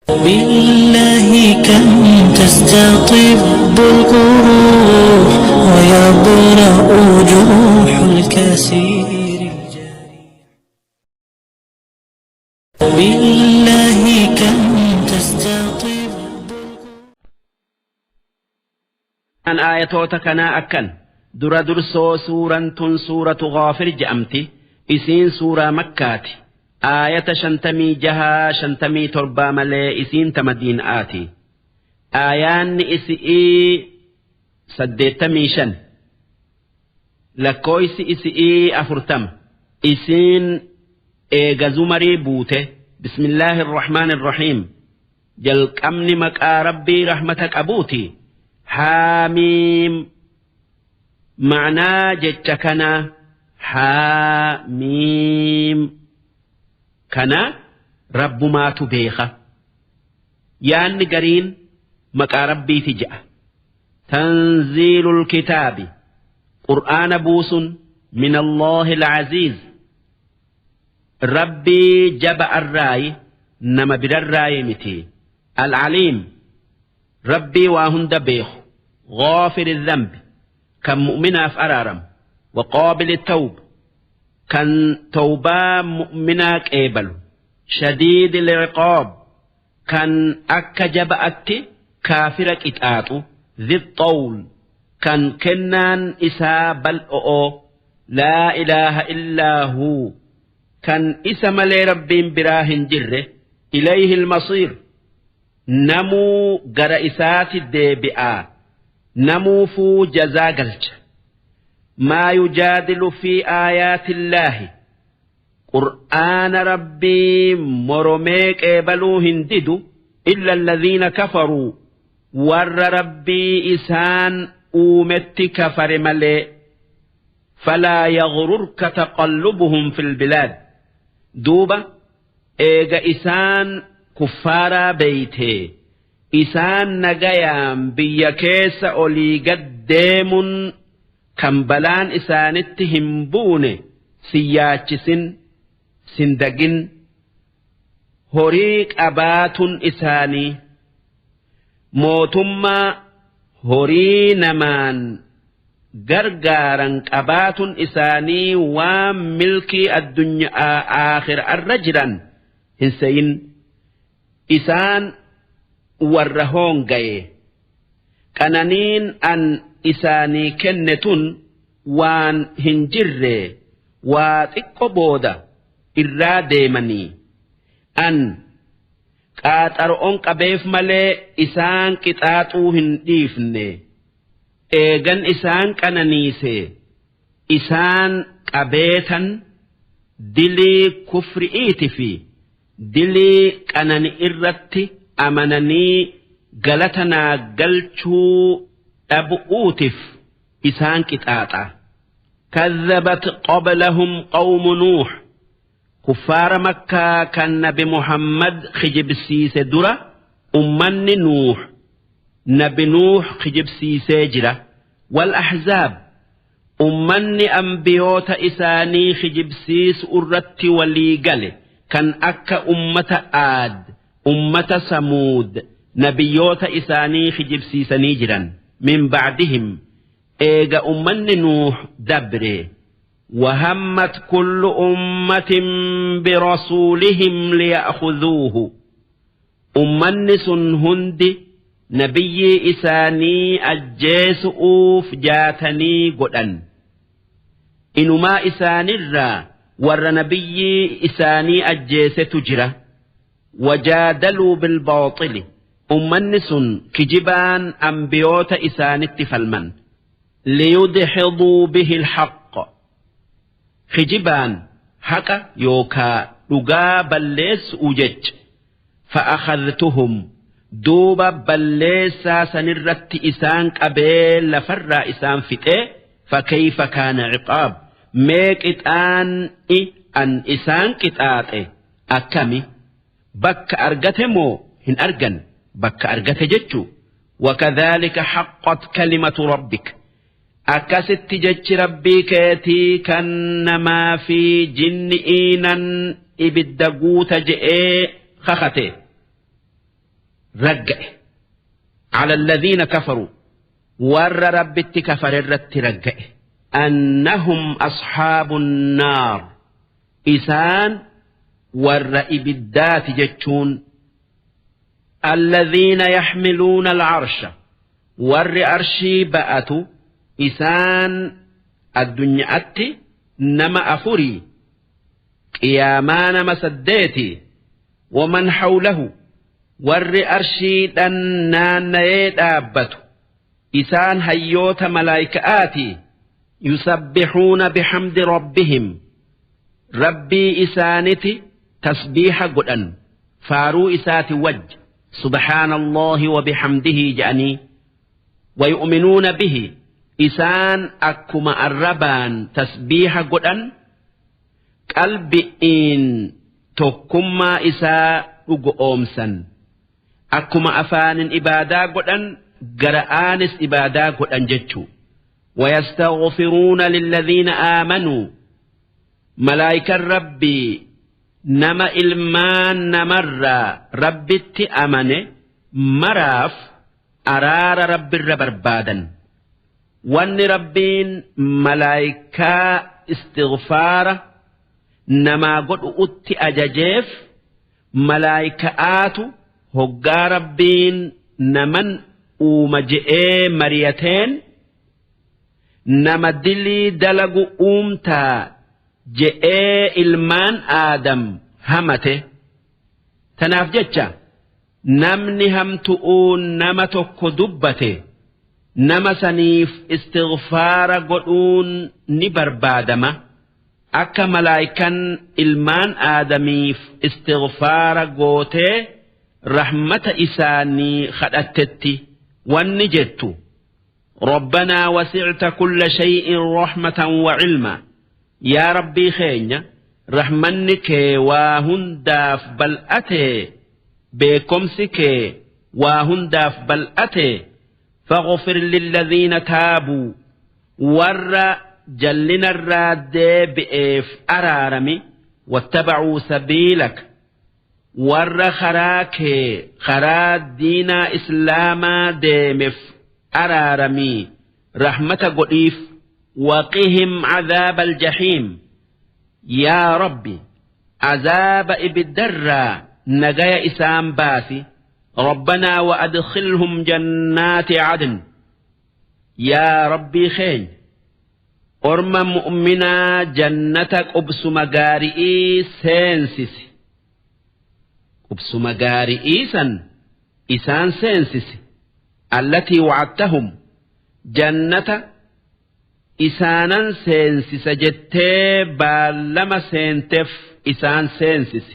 بالله كم تستطب القروح ويبرأ جروح الكثير الجريح. بالله كم تستطب An aayatoota kanaa akkan dura dursoo suuraan tun suuratu Ghaafir je'amti. Isiin suuraa Makkaati. Aayata 56, 57 malee isiin ta Madiinaati. Aayaanni isi'ii 85. Lakkooysi isi'ii 40. Isiin eega Zumarii buute. Bismillaahi irrahmaan irrahiim. Jalqabni maqaa Rabbii rahmata qabuuti. Haamiim. Ma'naa jecha kanaa haamiim kana Rabbumaatu beeka. Yaanni gariin maqaa Rabbiiti je'a. Tanziilul kitaabi Qur'aana buusun min Allaahil Aziiz Rabbii jaba arraayi nama birarraayi miti. Al-Aliim Rabbii waa hunda beeku. Ghaafiri dhanbi kan mu'minaaf araaramu. Wa qaabili tawb kan tawbaa mu'minaa qeebalu. Shadiidil iqaab kan akka jaba'atti kaafira qixaaxu. Dhi xawl kan kennaan isaa bal'o'oo. Laa ilaaha illaa huu kan isa malee Rabbiin biraa hin jirre. Ilayhil masiir namuu gara isaati deebi'aa namuufuu jazaa galcha. Maa yujaadilu fi aayaatillaahi Qur'aana Rabbii moromee qeebaluu hin didu illa alladhiina kafaruu warra Rabbii isaan uumetti kafare malee. Falaa yaghrurka taqallubuhum fil bilaad duuba eega isaan kuffaaraa beeytee isaan nagayaan biyya keessa olii gad deemun kan balaan isaanitti hin buune sin yaachisin sin dagin horii qabaatun isaanii mootummaa horii namaan gargaaran qabaatun isaanii waan milkii addunyaa aakhirarra jiran hin seyin. Isaan warra hoongaye. Qananiin an isaanii kenne tun waan hin jirre waa xiqqo booda irraa deemanii. An qaaxaro'on qabeef malee isaan qixaaxuu hin dhiifne. Eegan isaan qananiise isaan qabeetan dilii kufri'iiti fi dilii qanani irratti amananii galata naa galchuu dhabu'uutif isaan qixaaxa. Kadhabat qablahum qawmu Nuuh kuffaara Makkaa kan nabi Muhammad kijibsiise dura ummanni Nuuh nabi Nuuh kijibsiisee jira. Wal ahzaab Ummanni anbiyoota isaanii kijibsiisu irratti walii gale kan akka ummata Aad, ummata Samuud nabiyyoota isaanii kijibsiisanii jiran. Min ba'dihim eega ummanni Nuuh dabre. Wahammat kullu ummatin birasuulihim liya'khuduuhu. Ummanni sun hundi nabiyyii isaanii ajjeesu'uuf jaatanii godhan. Inumaa isaanirraa warra nabiyyii isaanii ajjeesetu jira. Wajaadaluu bilbaaxili ummanni sun kijibaan anbiyoota isaanitti falman. Liyudhiduu bihi alhaqq kijibaan haqa yookaa dhugaa balleessu'u jecha. Fa'akhadhtuhum duuba balleessaa sanirratti isaan qabee lafarraa isaan fixee fakayfa kaana ciqaab mee qixaan'i an isaan qixaaxe akkami bakka argate moo hin argan bakka argate jechuu wakadhaalika haqqat kalimatu rabbik Akkasitti jechi Rabbii keetii kan namaa fi jinni'iinan ibidda guuta je'ee kakate. Ragga'e. Cala alladhiina kafaruu warra Rabbitti kafare irratti ragga'e. Annahum asxaabu nnaar isaan warra ibiddaati jechuun. Alladhiina yaxmiluuna alcarsha warri arshii ba'atu isaan addunya'atti nama afurii qiyaamaa nama saddeeti waman hawlahu warri arshiidhan naannayee dhaabbatu isaan hayyoota malaayka'aati yusabbixuuna bihamdi rabbihim rabbii isaaniti tasbiiha godhan faaruu isaati wajj subhaanallahi wa bihamdihi je'anii wayu'minuuna bihi isaan akkuma arrabaan tasbiiha godhan qalbi'iin tokkummaa isaa dhugo'oomsan akkuma afaanin ibaadaa godhan gara'aanis ibaadaa godhan jechuu ويستغفرون للذين آمنوا ملائكة ربي nama ilmaan namarraa Rabbitti amane maraaf araara Rabbirra barbaadan. Wanni Rabbiin malaaykaa istighfaara namaa godhu'utti ajajeef malaayka'aatu hoggaa Rabbiin naman uuma je'ee mariyateen nama dilii dalagu uumtaa je'ee ilmaan Aadam hamate. Tanaaf jecha namni hamtu'uun nama tokko dubbate nama saniif istighfaara godhuun ni barbaadama. Akka malaaykan ilmaan Aadamiif istighfaara gootee rahmata isaanii khadhattetti wanni jettu. Rabbanaa wasi'ta kulla shay'in rahmatan wa ilma. Yaa Rabbii keenya rahmanni kee waa hundaaf bal'atee beekomsi kee waa hundaaf bal'atee faghfir lilladhiina taabuu warra jallinarraa deebi'eef araarami wattabacuu sabiilak warra karaa kee karaa diinaa islaamaa deemef araaramii rahmata godhiif waqihim cadaaba aljahiim yaa rabbi azaaba ibiddarraa nagaya isaan baasi rabbanaa wa adkhilhum jannaati cadn yaa rabbii keenya orma mu'minaa jannata qubsuma gaari'ii seensisi qubsuma gaari'ii san isaan seensisi allatii wa'adtahum jannata isaanan seensisa jettee baallama seentef isaan seensisi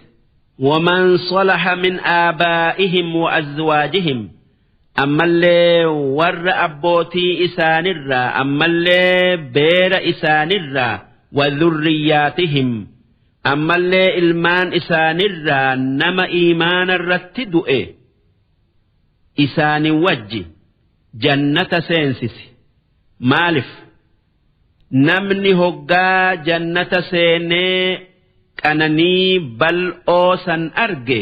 waman salaha min aabaa'ihim wa azwaajihim ammallee warra abbootii isaanirraa ammallee beera isaanirraa wa dhurriyyaatihim ammallee ilmaan isaanirraa nama iimaana irratti du'e isaani wajji jannata seensisi maalif namni hoggaa jannata seenee qananii bal'oo san arge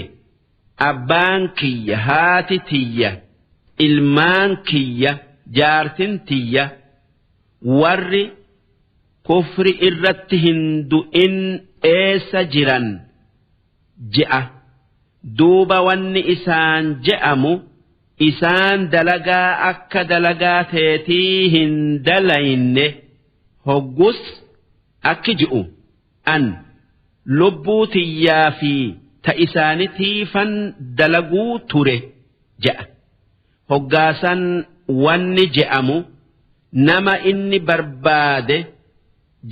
abbaan kiyya haati tiyya ilmaan kiyya jaartin tiyya warri kufri irratti hin du'in eessa jiran je'a duuba wanni isaan je'amu isaan dalagaa akka dalagaa teetii hin dalayne hoggus akki ji'u an lubbuu tiyyaa fi ta isaanitiifan dalaguu ture je'a hoggaasan wanni je'amu nama inni barbaade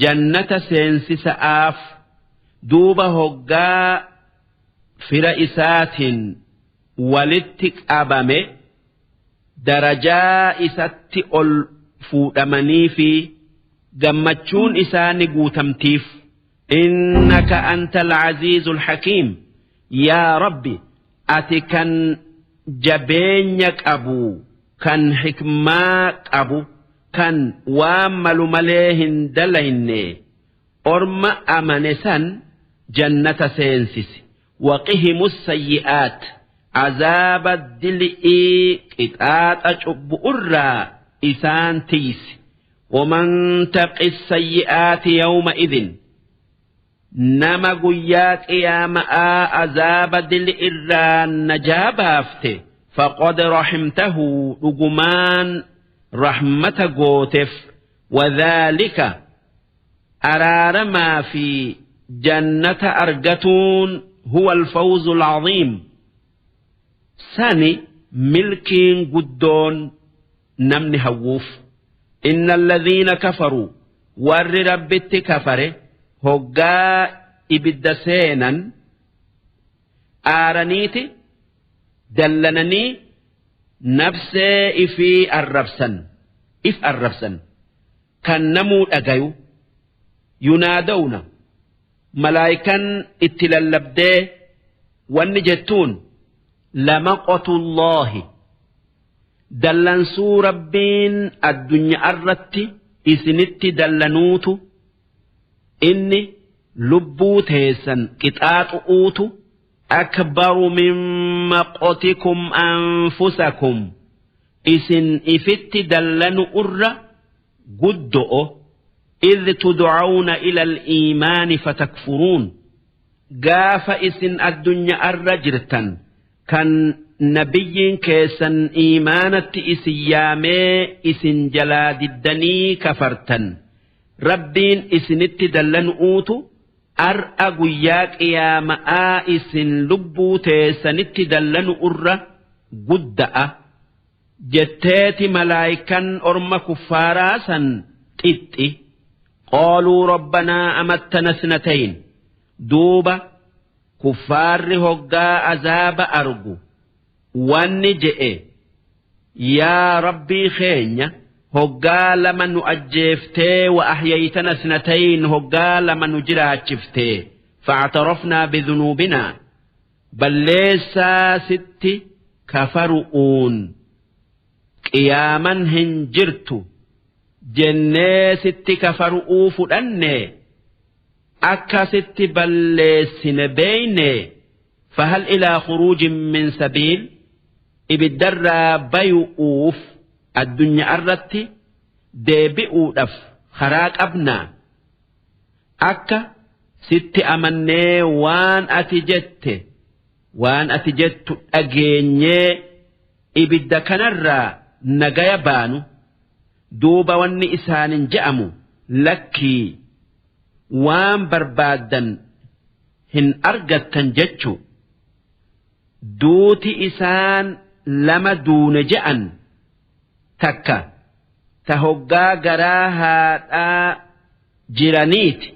jannata seensisa'aaf duuba hoggaa fira isaatiin walitti qabame darajaa isatti ol fuudhamanii fi gammachuun isaa ni guutamtiif. Innaka anta al-aziizul hakiim yaa Rabbi ati kan jabeenya qabu kan hikmaa qabu kan waan malu malee hin dalayne orma amane san jannata seensisi waqihimus sayyi'aat Azaaba dili'ii qixaaxa cubbu'urraa isaan tiysi. Waman taqi sayyi'aati yawma idin nama guyyaa qiyaama'aa azaaba dili'irraa najaa baafte faqad rahimtahu dhugumaan rahmata gooteef wadhaalika araaramaa fi jannata argatuun huwa alfawzu alcaziim sani milkiin guddoon namni hawwuuf. Inna alladhiina kafaruu warri Rabbitti kafare hoggaa ibidda seenan aaraniiti dallananii nafsee ifii arrabsan if arrabsan kan namuu dhagayu yunaadawna malaayikan itti lallabdee wanni jettuun lamaqotullaahi dallansuu Rabbiin addunya'arratti isinitti dallanuutu inni lubbuu teessan qixaaxu'uutu akbaru min maqotikum anfusakum isin ifitti dallanu'urra guddo'o idh tudcawna ila al-iimaani fatakfuruun gaafa isin addunya'arra jirtan kan nabiyyiin keessan iimaanatti isin yaamee isin jalaa diddanii kafartan Rabbiin isinitti dallanu'uutu ar'a guyyaa qiyaama'aa isin lubbuu teessanitti dallanu'urra gudda'a jetteeti malaaykan orma kuffaaraa san xixxi qaaluu rabbanaa amattana snatayn duuba Kuffaarri hoggaa azaaba argu wanni je'e yaa Rabbii keenya hoggaa lama nu ajjeeftee wa ahyaytana snatayn hoggaa lama nu jiraachiftee fa'atarafnaa bidhunuubinaa balleessaa sitti kafaru'uun qiyaaman hin jirtu jennee sitti kafaru'uu fudhanne akka sitti balleessine beeyne fahal ilaa khuruujin min sabiil ibiddarraa bayu'uuf addunya'arratti deebi'uudhaf karaa qabnaa akka sitti amannee waan ati jette waan ati jettu dhageenyee ibidda kanarraa nagaya baanu duuba wanni isaanin je'amu lakkii waan barbaaddan hin argattan jechu duuti isaan lama duune je'an takka ta hoggaa garaa haadhaa jiraniiti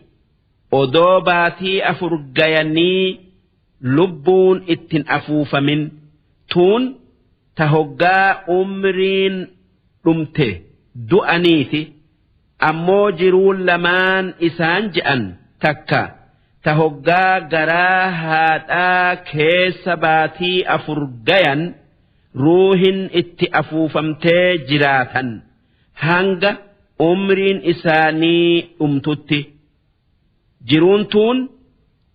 odoo baatii afur gayanii lubbuun ittin afuufamin tuun ta hoggaa umriin dhumte du'aniiti ammoo jiruun lamaan isaan je'an takka ta hoggaa garaa haadhaa keessa baatii afur gayan ruuhin itti afuufamtee jiraatan hanga umriin isaanii dhumtutti. Jiruun tuun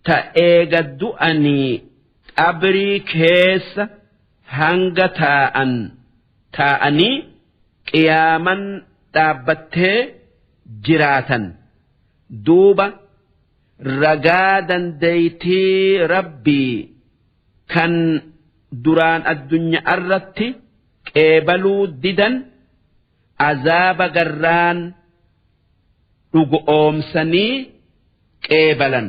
ta eega du'anii qabrii keessa hanga taa'an taa'anii qiyaaman dhaabbattee jiraatan. Duuba ragaa dandeeytii Rabbii kan duraan addunya'arratti qeebaluu didan azaaba garraan dhugo'oomsanii qeebalan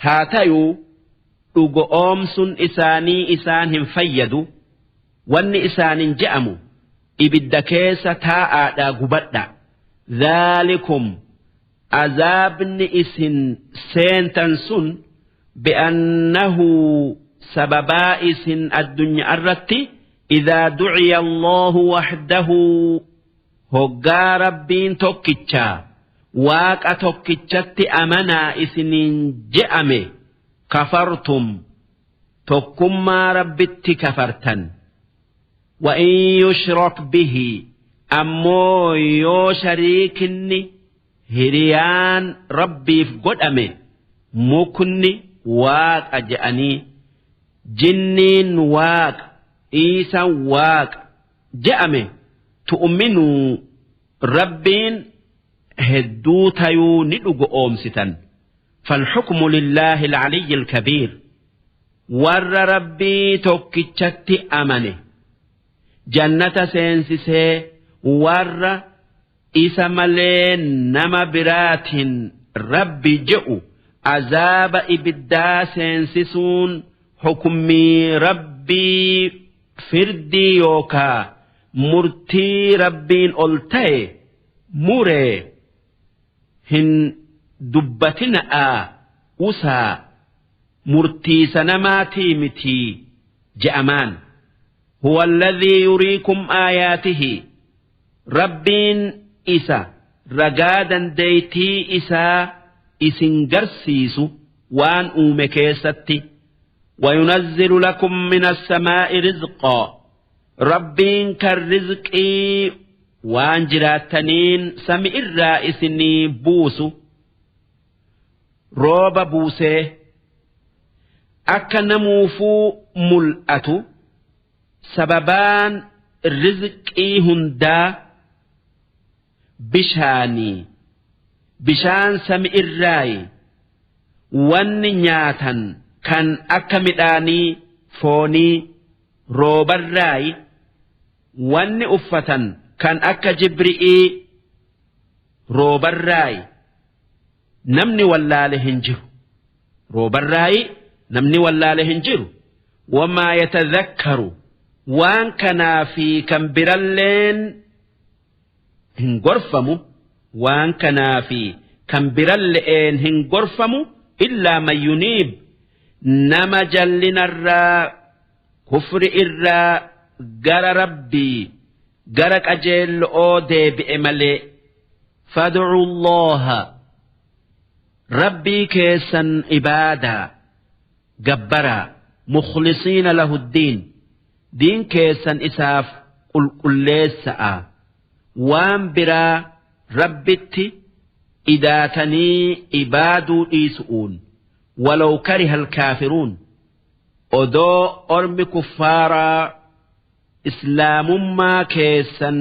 haa tayuu dhugo'oomsun isaanii isaan hin fayyadu wanni isaanin je'amu ibidda keessa taa'aadhaa gubadha dhaalikum azaabni isin seentan sun bi'annahu sababaa isin addunya'arratti idaa duciya Allahu wahdahu Hoggaa Rabbiin tokkicha, Waaqa tokkichatti amanaa isiniin je'ame kafartum tokkummaa Rabbitti kafartan. Wa in yushrak bihi ammoo yoo shariikinni hiriyaan Rabbiif godhame mukni Waaqa je'anii. Jinniin waaqa, Iisan waaqa je'ame tu'minuu Rabbiin hedduu tayuu ni dhugo'oomsitan. Falxukmu lillaahi alcaliyyi alkabiir. Warra Rabbii tokkichatti amane jannata seensisee warra isa malee nama biraatiin Rabbi je'u azaaba ibiddaa seensisuun hukummii Rabbii firdii yookaa murtii Rabbiin ol ta'e muree hin dubbatina'aa usaa murtiisa namaatii mitii je'amaan. Huwa alladhii yuriikum aayaatihi Rabbiin isa ragaa dandeeytii isaa isin garsiisu waan uume keessatti. Wayunazzilu lakum mina samaa'i rizqaa Rabbiin kan rizqii waan jiraattaniin sami irraa isinii buusu rooba buusee akka namuufuu mul'atu sababaan rizqii hundaa bishaanii bishaan sami irraayi wanni nyaatan kan akka midhaanii foonii roobarraayi wanni uffatan kan akka jibri'ii roobarraayi namni wallaale hin jiru roobarraayi namni wallaale hin jiru wamaa yatadhakkaru waan kanaa fi kan biralleen hin gorfamu waan kanaa fi kan biralle'een hin gorfamu illaa man yuniib nama jallinarraa kufri irraa gara rabbii gara qajeello'oo deebi'e malee fad'u allaha rabbii keessan ibaadaa gabbaraa mukhlisiina lahuddiin diin keessan isaaf qulqulleessa'a waan biraa rabbitti idaatanii ibaaduu dhiisu'uun walaw kariha alkaafiruun odoo ormi kuffaaraa islaamummaa keessan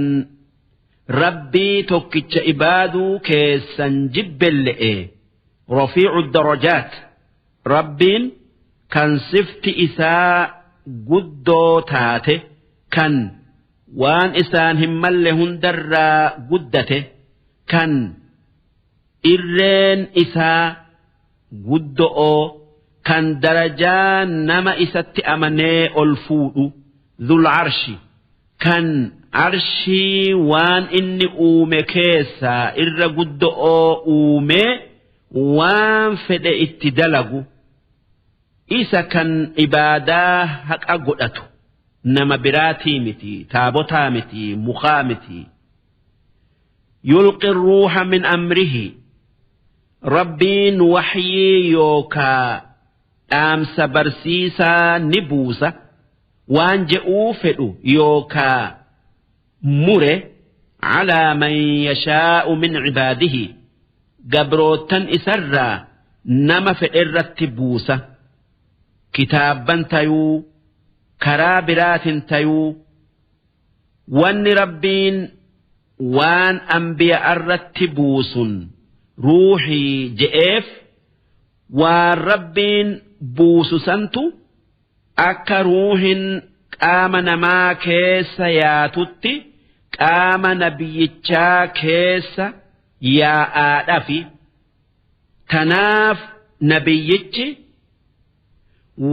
rabbii tokkicha ibaaduu keessan jibbelle'e rafiicu darajaat rabbiin kan sifti isaa guddoo taate kan waan isaan hin malle hundarraa guddate kan irreen isaa guddo'oo kan darajaa nama isatti amanee ol fuudhu dhul arshi kan arshii waan inni uume keessaa irra guddo'oo uumee waan fedhe itti dalagu isa kan ibaadaa haqa godhatu nama biraatii miti taabotaa miti mukaa miti yulqi ruuha min amrihi Rabbiin waxyii yookaa dhaamsa barsiisaa ni buusa waan je'uu fedhu yookaa mure calaa man yashaa'u min cibaadihi gabroottan isarraa nama fedherratti buusa kitaabban tayuu karaa biraatin tayuu Wanni Rabbiin waan anbiya'arratti buusun ruuhii je'eef waan Rabbiin buusu santu akka ruuhin qaama namaa keessa yaatutti qaama nabiyyichaa keessa yaa'aadhafi. Tanaaf nabiyyichi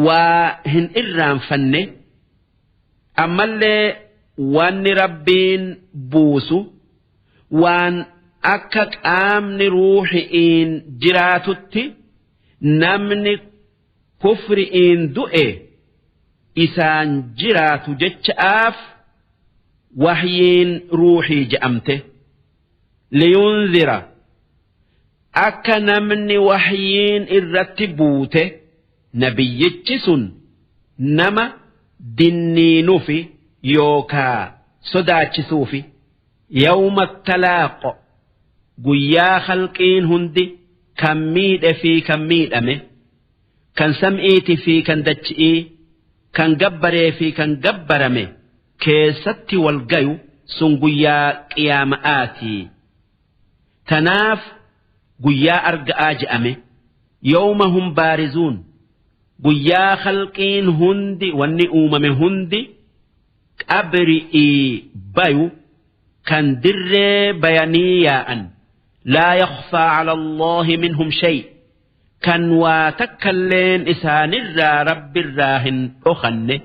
waa hin irraanfanne. Ammallee wanni Rabbiin buusu waan akka qaamni ruuhi'iin jiraatutti namni kufri'iin du'e isaan jiraatu jecha'aaf wahyiin ruuhii je'amte. Liyunzira akka namni wahyiin irratti buute nabiyyichi sun nama dinniinufi yookaa sodaachisuufi yawma talaaq guyyaa khalqiin hundi kan miidhe fi kan miidhame kan sam'iiti fi kan dachi'ii Kan gabbaree fi kan gabbarame keessatti wal gayu sun guyyaa qiyaama'aati. Tanaaf guyyaa arga'aa je'ame. Yawma hum baarizuun guyyaa khalqiin hundi wanni uumame hundi qabri'ii bayu kan dirree bayanii yaa'an laa yakhfaa cala Allaahi minhum shay kan waa takkalleen isaanirraa Rabbirraa hin dhokhanne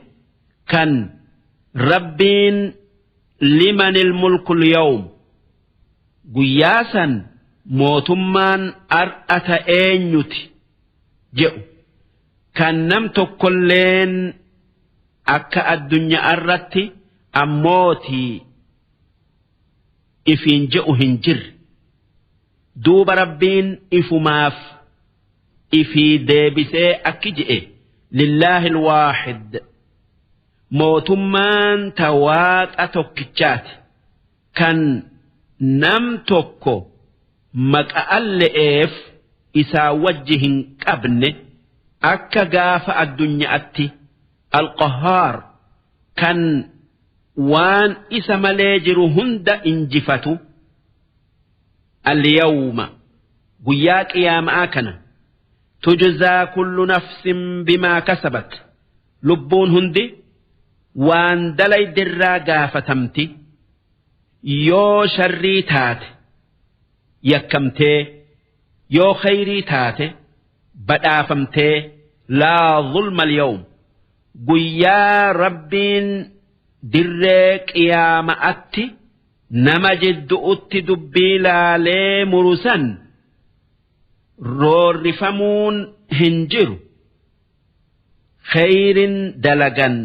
kan Rabbiin limanil mulkul yawm guyyaa san mootummaan ar'a ta eenyuti je'u kan nam tokkolleen akka addunya'arratti ammootii ifiin je'u hin jirre duuba Rabbiin ifumaaf ifii deebisee akki je'e lillaahi alwaahid mootummaan ta waaqa tokkichaati kan nam tokko maqa'alle'eef isaa wajji hin qabne akka gaafa addunya'atti alqahhaar kan waan isa malee jiru hunda injifatu alyawma guyyaa qiyaama'aa kana tujzaa kullu nafsin bimaa kasabat lubbuun hundi waan dalaydirraa gaafatamti yoo sharrii taate yakkamtee yoo khayrii taate badhaafamtee laa zulma alyawm guyyaa Rabbiin dirree qiyaama'atti nama jiddu'utti dubbii laalee muru san roorrifamuun hin jiru khayrin dalagan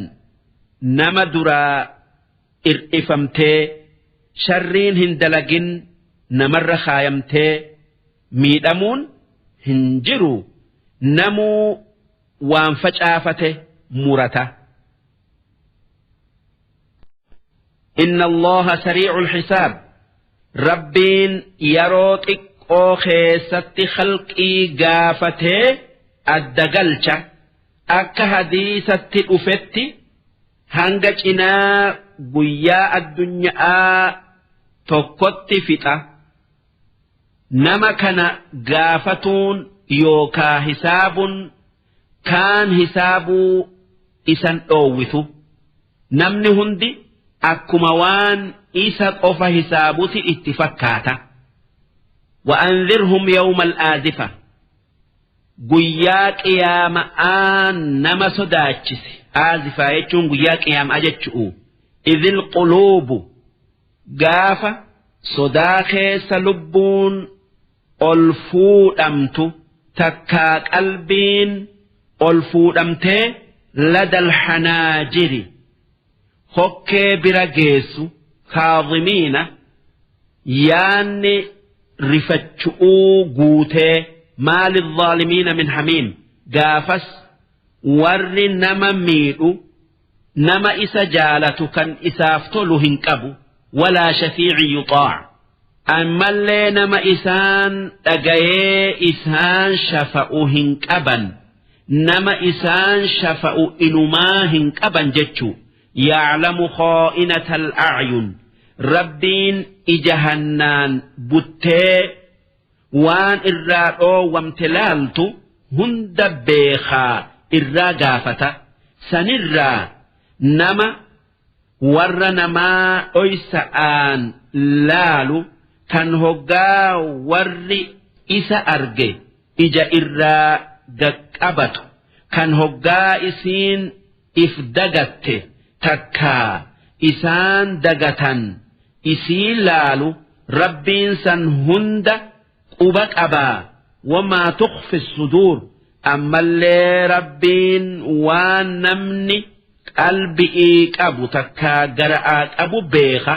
nama duraa ir'ifamtee sharriin hin dalagin namarra kaayamtee miidhamuun hin jiru namuu waan facaafate murata. Inna Allaha sariicul hisaab Rabbiin yeroo xiqqoo keessatti khalqii gaafatee adda galcha akka hadiisatti dhufetti hanga cinaa guyyaa addunya'aa tokkotti fixa. Nama kana gaafatuun yookaa hisaabun kaan hisaabuu isan dhoowwitu. Namni hundi akkuma waan isa qofa hisaabuti itti fakkaata. Wa'anzirhum yawmal aazifa guyyaa qiyaama'aa nama sodaachise. Aazifaa jechuun guyyaa qiyaama'aa jechu'u. Idhil quluubu Gaafa sodaa keessa lubbuun ol fuudhamtu takkaa qalbiin ol fuudhamtee ladal hanaajiri hokkee bira geessu kaadhimiina yaanni rifachu'uu guutee maali zaalimiina min hamiim gaafas warri nama miidhu nama isa jaalatu kan isaaf tolu hin qabu walaa shafiici yuxaac ammallee nama isaan dhagayee isaan shafa'u hin qaban nama isaan shafa'u inumaa hin qaban jechuu yaclamu khaa'inata al'acyun rabbiin ija hannaan buttee waan irraa dhoowwamte laaltu hunda beekhaa irraa gaafata sanirraa nama warra namaa dhoysa'aan laalu kan hoggaa warri isa arge ija irraa gaqqabatu kan hoggaa isiin if dagatte takkaa isaan dagatan isii laalu Rabbiin san hunda quba qabaa wamaa tukhfi suduur ammallee Rabbiin waan namni qalbi'ii qabu takkaa gara'aa qabu beeka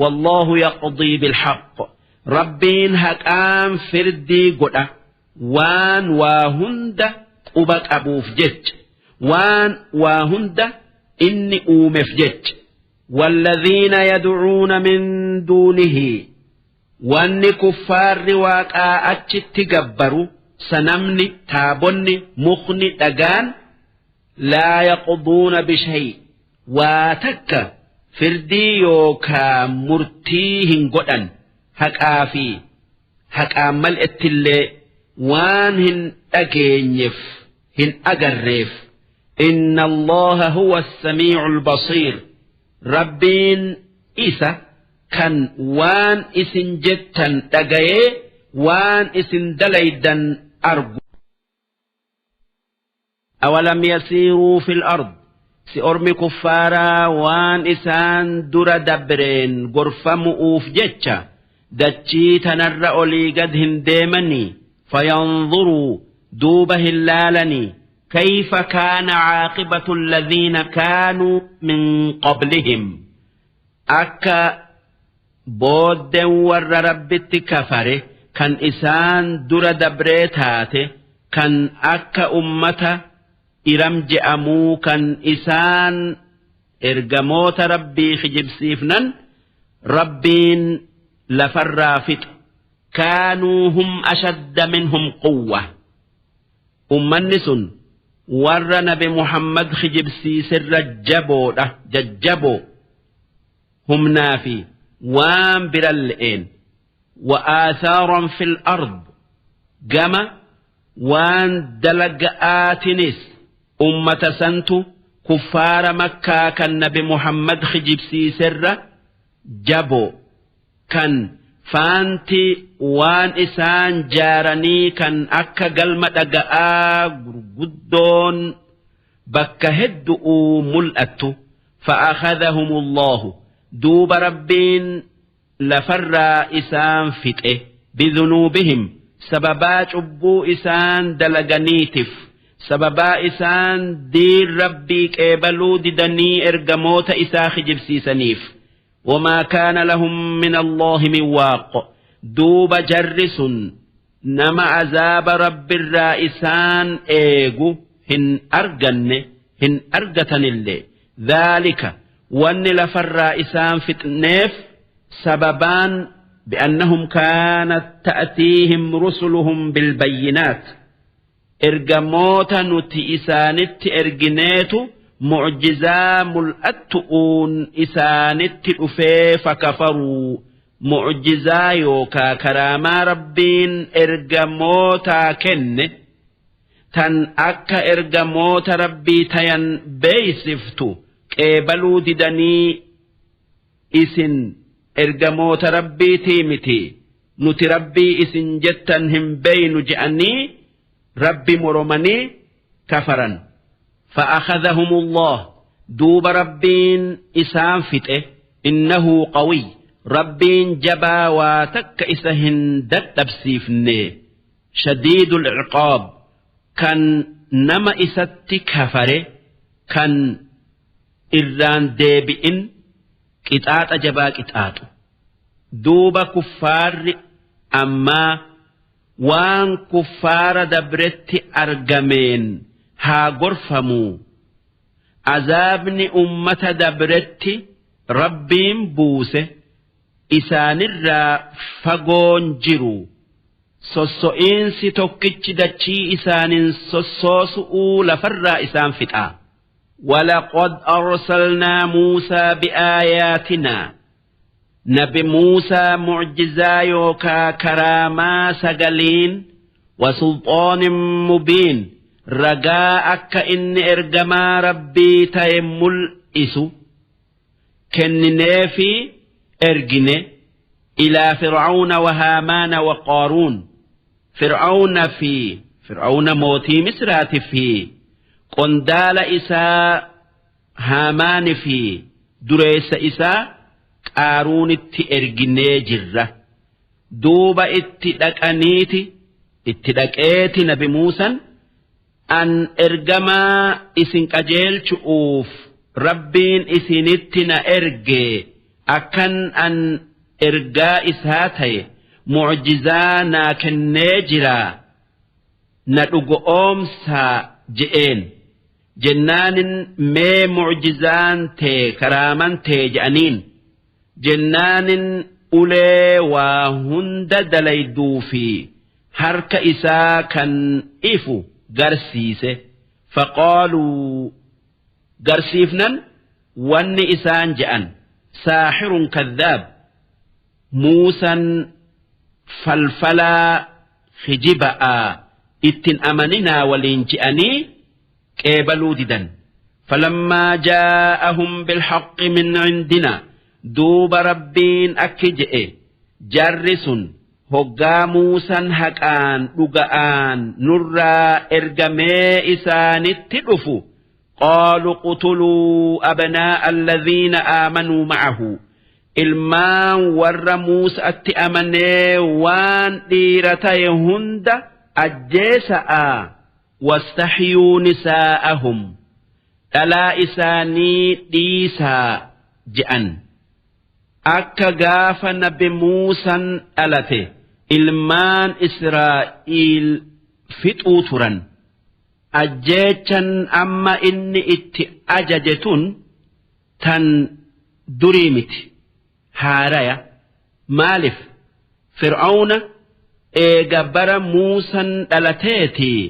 wallaahu yaqdii bilhaqq Rabbiin haqaan firdii godha waan waa hunda quba qabuuf jecha waan waa hunda inni uumeef jecha. Walladhiina yad'uuna min duunihi wanni kuffaarri waaqaa achitti gabbaru sanamni taabonni mukni dhagaan Laa yaqduuna bishay waa takka firdii yookaa murtii hin godhan haqaa fi haqaan mal'ettillee waan hin dhageenyef hin agarreef. Inna Allaha huwa as-samii'ul basiir Rabbiin isa kan waan isin jettan dhagayee waan isin dalaydan argu. Awalam yasiiruu fil ard si ormi kuffaaraa waan isaan dura dabreen gorfamu'uuf jecha dachii tanarra olii gad hin deemanii fayanzuruu duuba hin laalanii kayfa kaana caaqibatu alladhiina kaanuu min qablihim akka Booddeen warra Rabbitti kafare kan isaan dura dabree taate kan akka ummata Iram je'amuu kan isaan ergamoota Rabbii kijibsiifnan Rabbiin lafarraa fixe. Kaanuu hum ashadda minhum quwwa. Ummanni sun warra nabi Muhammad kijibsiiserra jaboodha jajjaboo. Humnaa fi waan biralle'een. Wa aathaaran fil ard gama waan dalaga'aatinis ummata santu kuffaara makkaa kan nabi Muhammad kijibsiiserra jaboo kan faanti waan isaan jaaranii kan akka galma dhaga'aa gurguddoon bakka heddu'uu mul'attu. فأخذهم الله دوب ربين لفرا إسان فتئ بذنوبهم سببا شبو إسان دلغنيتف سببا إسان دير ربي كيبلو ددني إرقموت إسا خجبسيسنيف وما كان لهم من الله من واق دوب جرس nama azaaba Rabbirraa isaan eegu hin arganne hin argatanillee dhaalika wanni lafarraa isaan fixneef sababaan bi'annahum kaanat ta'tiihim rusuluhum bilbayyinaat ergamoota nuti isaanitti ergineetu mu'jizaa mul'attu'uun isaanitti dhufee fakafaruu mu'jizaa yookaa karaamaa Rabbiin ergamootaa kenne tan akka ergamoota Rabbii tayan beeysiftu qeebaluu didanii isin ergamoota Rabbiitii miti nuti Rabbii isin jettan hin beeynu je'anii Rabbi moromanii kafaran. فأخذهم الله دوب ربين إسان فتئ إنه قوي ربين جبا وتك إسهن دتبسيفني شديد العقاب كان نما إست كفره كان إران ديبئن قطعات جبا قطعات دوب كفار أما waan kuffaara dabretti argameen haa gorfamuu. Azaabni ummata dabretti Rabbiin buuse isaanirraa fagoon jiru. Sosso'iinsi tokkichi dachii isaanin sossoosu'uu lafarraa isaan fixa. Walaqad arsalnaa Muusaa bi'aayaatinaa. Nabi Muusaa mucjizaa yookaa karaamaa sagaliin wasulxoonin mubiin ragaa akka inni ergamaa Rabbii ta'e mul'isu kennineefii ergine ilaa Fir'aawna wa Haamaana wa Qaaruun Fir'aawna fi Fir'aawna mootii Misraati fi qondaala isaa Haamaani fi dureessa isaa Qaaruunitti erginee jirra. Duuba itti dhaqaniiti itti dhaqeeti nabi Muusan an ergamaa isin qajeelchu'uuf Rabbiin isinitti na erge akkan an ergaa isaa ta'e mu'jizaa naa kennee jiraa na dhugo'oomsaa je'een. Jennaanin mee mu'jizaan tee karaaman tee je'aniin. Jennaanin ulee waa hunda dalayduu fi harka isaa kan ifu garsiise. Faqaaluu garsiifnan wanni isaan je'an saaxirun kadhaab Muusan falfalaa kijiba'aa ittin amaninaa waliin je'anii qeebaluu didan. Falammaa jaa'ahum bilhaqqi min cindinaa duuba Rabbiin akki je'e jarri sun hoggaa Muusan haqaan dhuga'aan nurraa ergamee isaanitti dhufu qaalu qutuluu abnaa'a alladhiina aamanuu ma'ahu ilmaan warra Muusa'atti amanee waan dhiira ta'e hunda ajjeesa'a wastahyuu nisaa'ahum dhalaa isaanii dhiisaa je'an. Akka gaafa nabi Muusan dhalate ilmaan Israa'iil fixuu turan. Ajjeechan amma inni itti ajaje tun tan durii miti haaraya. Maalif Fir'awna eega bara Muusan dhalateetii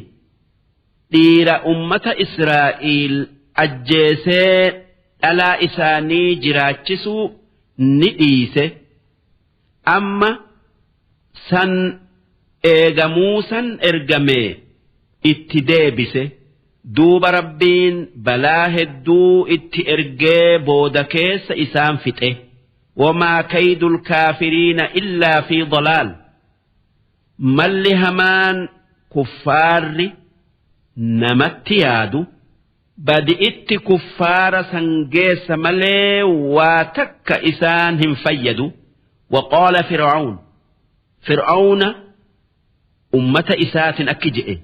dhiira ummata Israa'iil ajjeesee dhalaa isaanii jiraachisuu ni dhiise. Amma san eega Muusan ergamee itti deebise. Duuba Rabbiin balaa hedduu itti ergee booda keessa isaan fixe. Wamaa kaydul kaafiriina illaa fi dalaal. Malli hamaan kuffaarri namatti yaadu badi'itti kuffaara san geessa malee waa takka isaan hin fayyadu. Waqaala Fir'awn Fir'aawna ummata isaatin akki je'e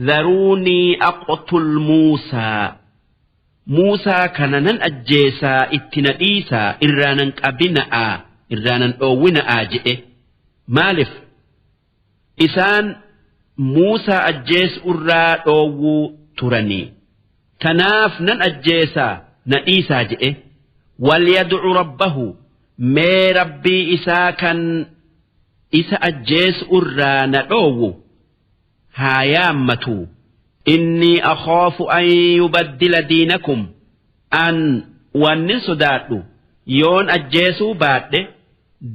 dharuunii aqtul Muusaa Muusaa kana nan ajjeesaa itti na dhiisaa irraa nan qabina'aa irraa nan dhoowwina'aa je'e. Maalif isaan Muusaa ajjeesu'urraa dhoowwuu turanii. Tanaaf nan ajjeesaa na dhiisaa je'e. Walyad'u rabbahu mee rabbii isaa kan isa ajjeesu'urraa na dhoowwu haa yaammatuu. Innii akhaafu an yubaddila diinakum an wannin sodaadhu yoon ajjeesuu baadhe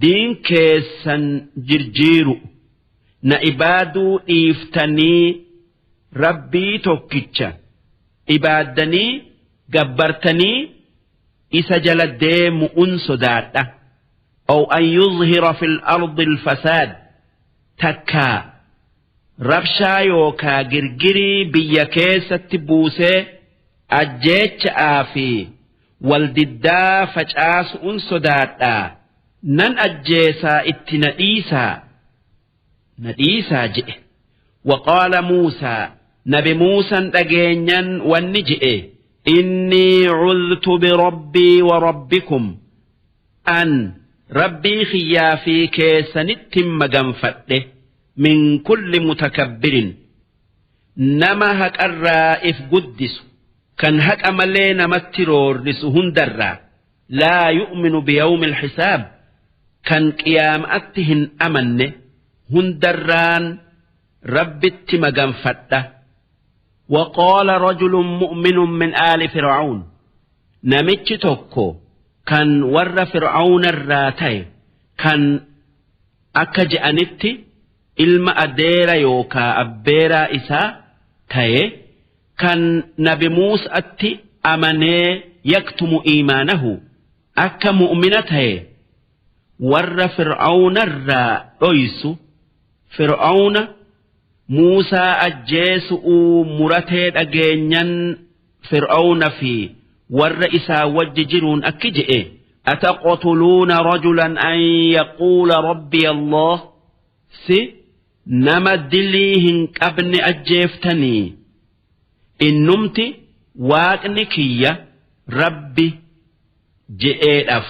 diin keessan jirjiiru na ibaaduu dhiiftanii Rabbii tokkicha ibaaddanii gabbartanii isa jala deemu'un sodaadha. Aw an yuzhira fil ardi al-fasaad takkaa rabshaa yookaa girgirii biyya keessatti buusee ajjeecha'aa fi wal diddaa facaasu'un sodaadhaa nan ajjeesaa itti na dhiisaa na dhiisaa je'e. Waqaala Muusaa nabi Muusan dhageenyan wanni je'e innii cudhtu birabbii wa rabbikum an rabbii kiyyaa fi keessanittin maganfadhe min kulli mutakabbirin nama haqarraa if guddisu kan haqa malee namatti roorrisu hundarraa laa yu'minu biyawmil hisaab kan qiyaama'atti hin amanne hundarraan rabbitti maganfadha. وقال رجل مؤمن من آل فرعون namichi tokko kan warra fir'aawna irraa ta'e kan akka je'anitti ilma adeera yookaa abbeeraa isaa ta'e kan nabi Muusatti amanee yaktumu iimaanahu akka mu'mina ta'e warra fir'aawna irraa dhoysu fir'aawna Muusaa ajjeesu'uu muratee dhageenyan Fir'awna fi warra isaa wajji jiruun akki je'e ataqtuluuna rajulan an yaquula rabbiya Allah si nama dilii hin qabne ajjeeftanii innumti waaqni kiyya rabbi je'eedhaf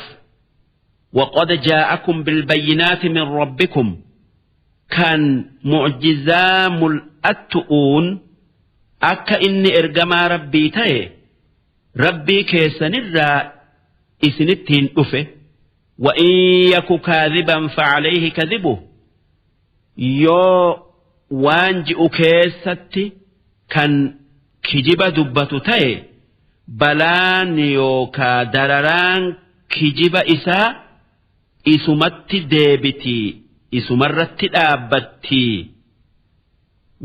وقد جاءكم بالبينات من ربكم kan mu'jizaa mul'attu'uun akka inni ergamaa Rabbii ta'e Rabbii keessanirraa isinittiin dhufe wa in yaku kaadhiban facalayhi kadhibuh yoo waan ji'u keessatti kan kijiba dubbatu ta'e balaan yookaa dararaan kijiba isaa isumatti deebitii isumarratti dhaabbattii.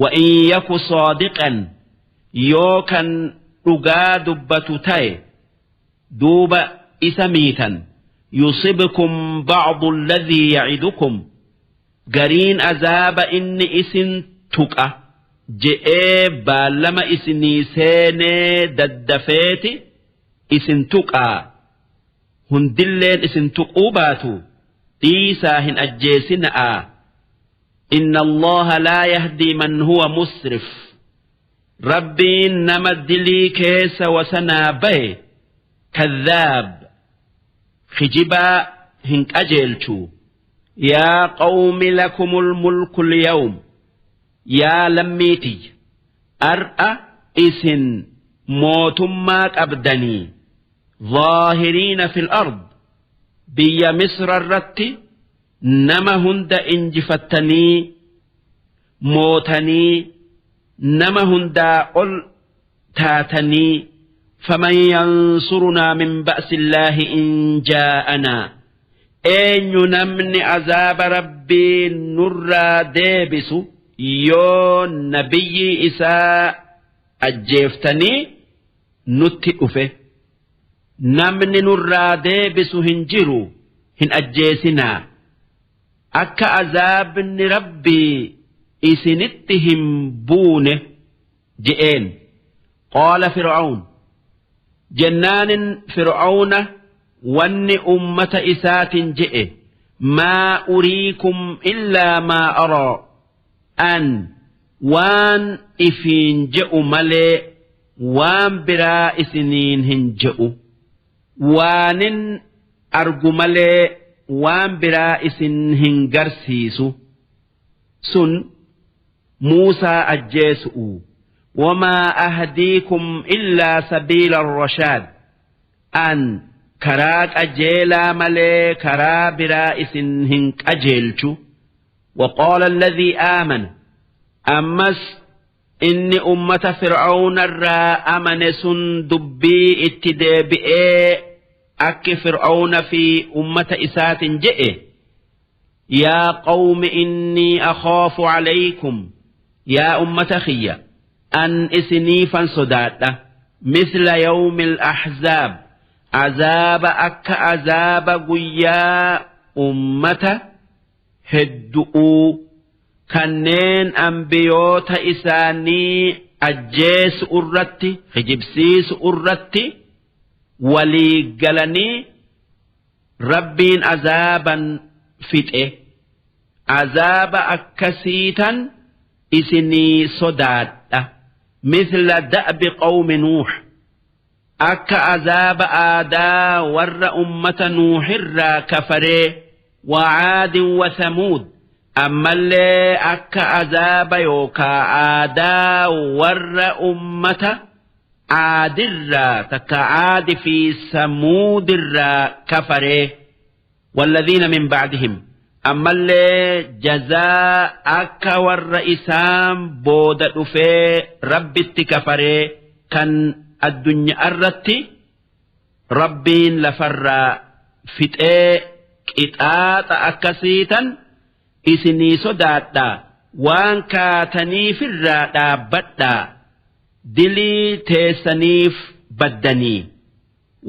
Wa in yaku saadiqan, yoo kan dhugaa dubbatu ta'e duuba isa miitan, yusibkum ba'du alladhii ya'idukum, gariin azaaba inni isin tuqa je'ee baallama isinii seenee daddafeeti isin tuqaa. Hundilleen isin tuquu baatu dhiisaa hin ajjeesina'aa. Inna Allaha laa yahdii man huwa musrif, Rabbiin nama dilii keessa wasanaa baye, kadhaab, kijibaa hin qajeelchu. Yaa qawmi lakumul mulkul yawm, yaa lammii tiyya, ar'a isin mootummaa qabdanii, zaahiriina fil ard, biyya Misra irratti nama hunda injifattanii mootanii, nama hundaa ol taatanii. Faman yansurunaa min ba'sillaahi in jaa'anaa, eenyu namni azaaba Rabbii nurraa deebisu yoo nabiyyii isaa ajjeeftanii nutti dhufe? Namni nurraa deebisu hin jiru, hin ajjeesinaa, akka azaabni Rabbii isinitti hin buune je'een. Qaala Fir'awn, jennaanin Fir'awna wanni ummata isaatin je'e: maa uriikum illaa maa araa, an waan ifiin je'u malee waan biraa isiniin hin je'u, waanin argu malee waan biraa isin hin garsiisu. Sun Muusaa ajjeesu'u. Wamaa ahdiikum illaa sabiila rashaad, an karaa qajeelaa malee karaa biraa isin hin qajeelchu. Waqaala alladhii aamana, ammas inni ummata Fir'awnarraa amane sun dubbii itti deebi'ee akki Fir'awna fi ummata isaatin je'e: yaa qawmi innii akhaafu alaykum, yaa ummata kiyya, an isiniifan sodaadha, misla yawmil ahzaab, azaaba akka azaaba guyyaa ummata heddu'uu kanneen anbiyoota isaanii ajjeesu irratti, kijibsiisu irratti walii galanii Rabbiin azaaban fixe, azaaba akkasiitan isinii sodaadha. Mithla da'bi qawmi Nuux, akka azaaba aadaa warra ummata Nuuhirraa kafaree, wa Caadin wa Thamuud, ammallee akka azaaba yookaa aadaa warra ummata Caadirraa takka Caadi fi Samuudirraa kafaree. Walladhiina min ba'dihim, ammallee jazaa akka warra isaan booda dhufee Rabbitti kafaree kan addunyaarratti Rabbiin lafarraa fixee qixaaxa akkasiitan isinii sodaadhaa, waan kaataniifirraa dhaabbadhaa, dilii teessaniif baddanii.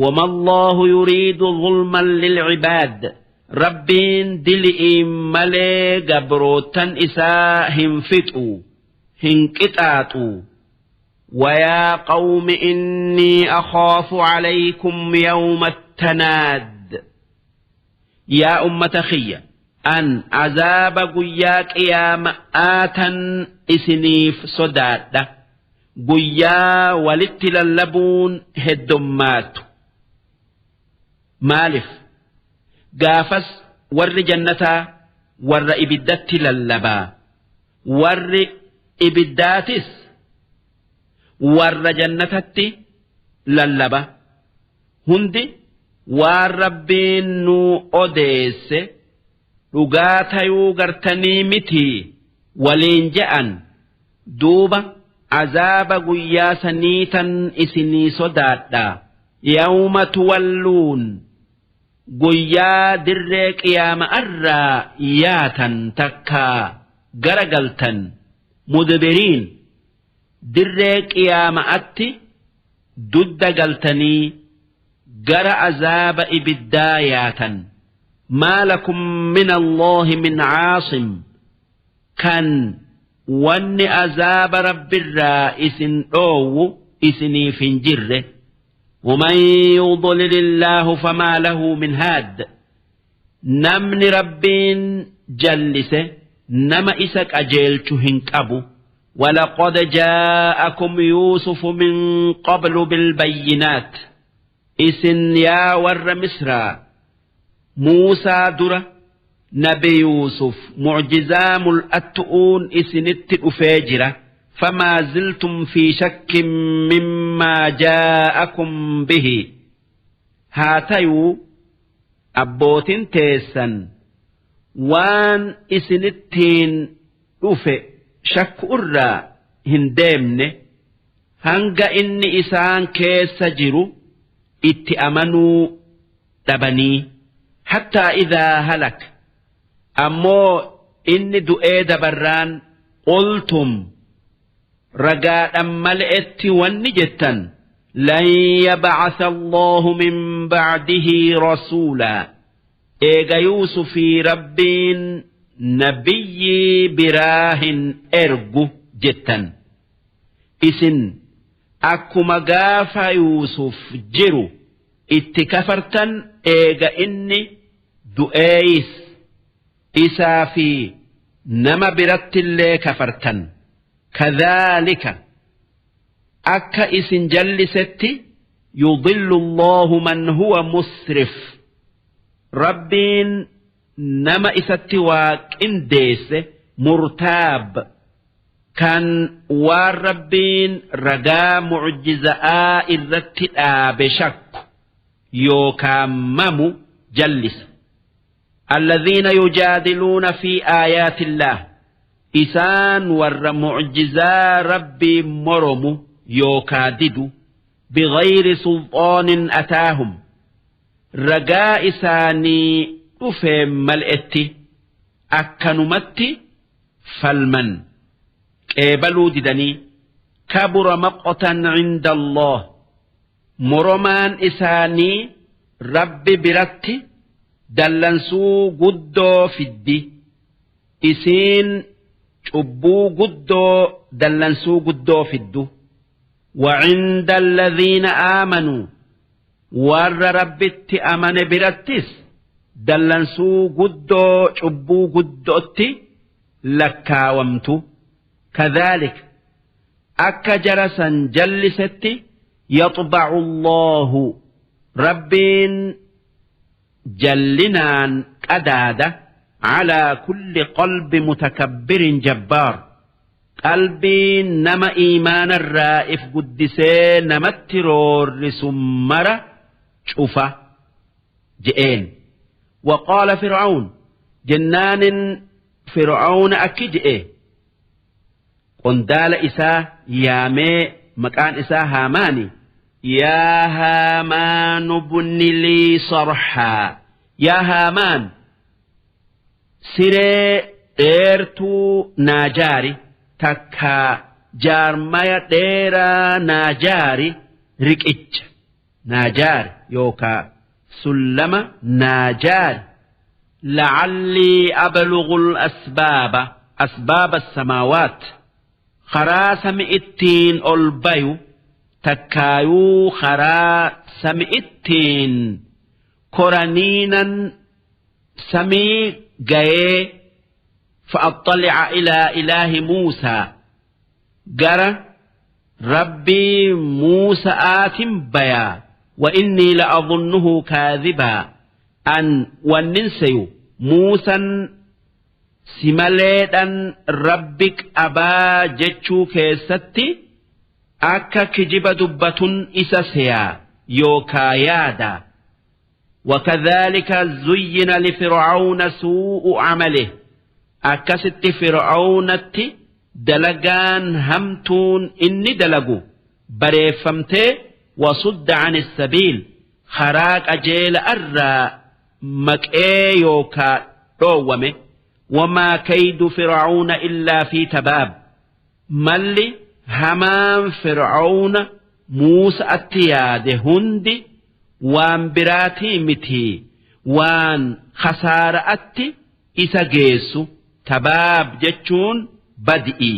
Wama Allaahu yuriidu zulman lilcibaad, Rabbiin dili'iin malee gabroottan isaa hin fixu, hin qixaaxu. Wayaa qawmi innii akhaafu calaykum yawma attanaad, yaa ummata kiyya, an azaaba guyyaa qiyaama'aa tan isiniif sodaadha, guyyaa walitti lallabuun heddommaattu. Maalif gaafas warri jannataa warra ibiddatti lallabaa, warri ibiddaatis warra jannatatti lallaba. Hundi waan Rabbiin nuu odeesse dhugaa tayuu gartanii mitii waliin je'an. Duuba Azaaba guyyaa saniitan isinii sodaadha. Yawma tuwalluun, guyyaa dirree qiyaama'arraa yaatan takkaa garagaltan, mudbiriin, dirree qiyaama'atti dudda galtanii gara azaaba ibiddaa yaatan. Maa lakum min Allaahi min caasim, kan wanni azaaba Rabbirraa isin dhoowwu isiniif hin jirre. Waman yudlilillaahu famaa lahu min haad, namni Rabbiin jallise nama isa qajeelchu hin qabu. Walaqad jaa'akum Yuusufu min qablu bilbayyinaat, isin yaa warra Misraa, Muusaa dura nabi Yuusuf mu'jizaa mul'attu'uun isinitti dhufee jira. Famaa ziltum fi shakkin mimmaa jaa'akum bihi, haa tayuu abbootin teessan waan isinittiin dhufe shakku'urraa hin deemne, hanga inni isaan keessa jiru itti amanuu dhabanii. Hattaa idhaa halak, ammoo inni du'ee dabarraan, qultum, ragaadhan male'etti wanni jettan, lan yab'atha Allahu min ba'dihi rasuulaa, eega Yuusufii Rabbiin nabiyyii biraa hin ergu jettan. Isin akkuma gaafa Yuusuf jiru itti kafartan, eega inni du'eeyis isaa fi nama birattillee kafartan. Kadhaalika, akka isin jallisetti, yudillu Allahu man huwa musrif, Rabbiin nama isatti waa qindeesse, murtaab, kan waan Rabbiin ragaa mucjiza'aa irratti dhaabe shakku yookaa mamu jallisa. Alladhiina yujaadiluuna fi aayaatillaah, isaan warra mucjizaa Rabbii moromu yookaa didu, bighayri sulxaanin ataahum, ragaa isaanii dhufeen mal'etti akkanumatti falman qeebaluu didanii. Kabura maqtan cinda Allah, moromaan isaanii Rabbi biratti dallansuu guddoo fiddi, isiin cubbuu guddoo dallansuu guddoo fiddu. وعند الذين آمنوا، warra Rabbitti amane birattis dallansuu guddoo cubbuu guddootti lakkaawamtu. Kadhaalik, akka jara san jallisetti, yaxbacu Allahu, Rabbiin jallinaan qadaada, calaa kulli qalbi mutakabbirin jabbaar, qalbii nama iimaanarraa if guddisee namatti roorrisu mara cufa je'een. Waqaala Fir'awn, jennaanin Fir'aawna akki je'e qondaala isaa yaamee, maqaan isaa Haamaani: Yaa Haamaanu bni lii sarhaa, yaa Haamaan, siree dheertuu naa jaari, takkaa jaarmaya dheeraa naa jaari, riqicha naa jaari yookaa sullama naa jaari. La'allii ablughul asbaaba, asbaaba samaawaat, karaa sami ittiin ol bayu, takkaayuu karaa sami ittiin koraniinan samii gayee, fa'axxali'a ilaa ilaahi Muusaa, gara Rabbii Muusa'aatin bayaa, wa innii la'adhunnuhu kaadhibaa, an wannin seyu Muusan si maleedhan Rabbi qabaa jechuu keessatti akka kijiba dubbatun isa seyaa yookaa yaada. Wakadhaalika zuyyina lifir'awna suu'u camalihi, akkasitti Fir'awnatti. Dalagaan hamtuun inni dalagu bareeffamtee wasudda ani sabiil karaa qajeela irraa maqee yookaa dhoowwame. Wamaa kaydu fir'auna illaa fi tabaab. Malli hamaan fir'auna Muusa'atti yaade hundi waan biraatii miti, waan khasaara'atti isa geessu. Tabaab jechuun badi'i.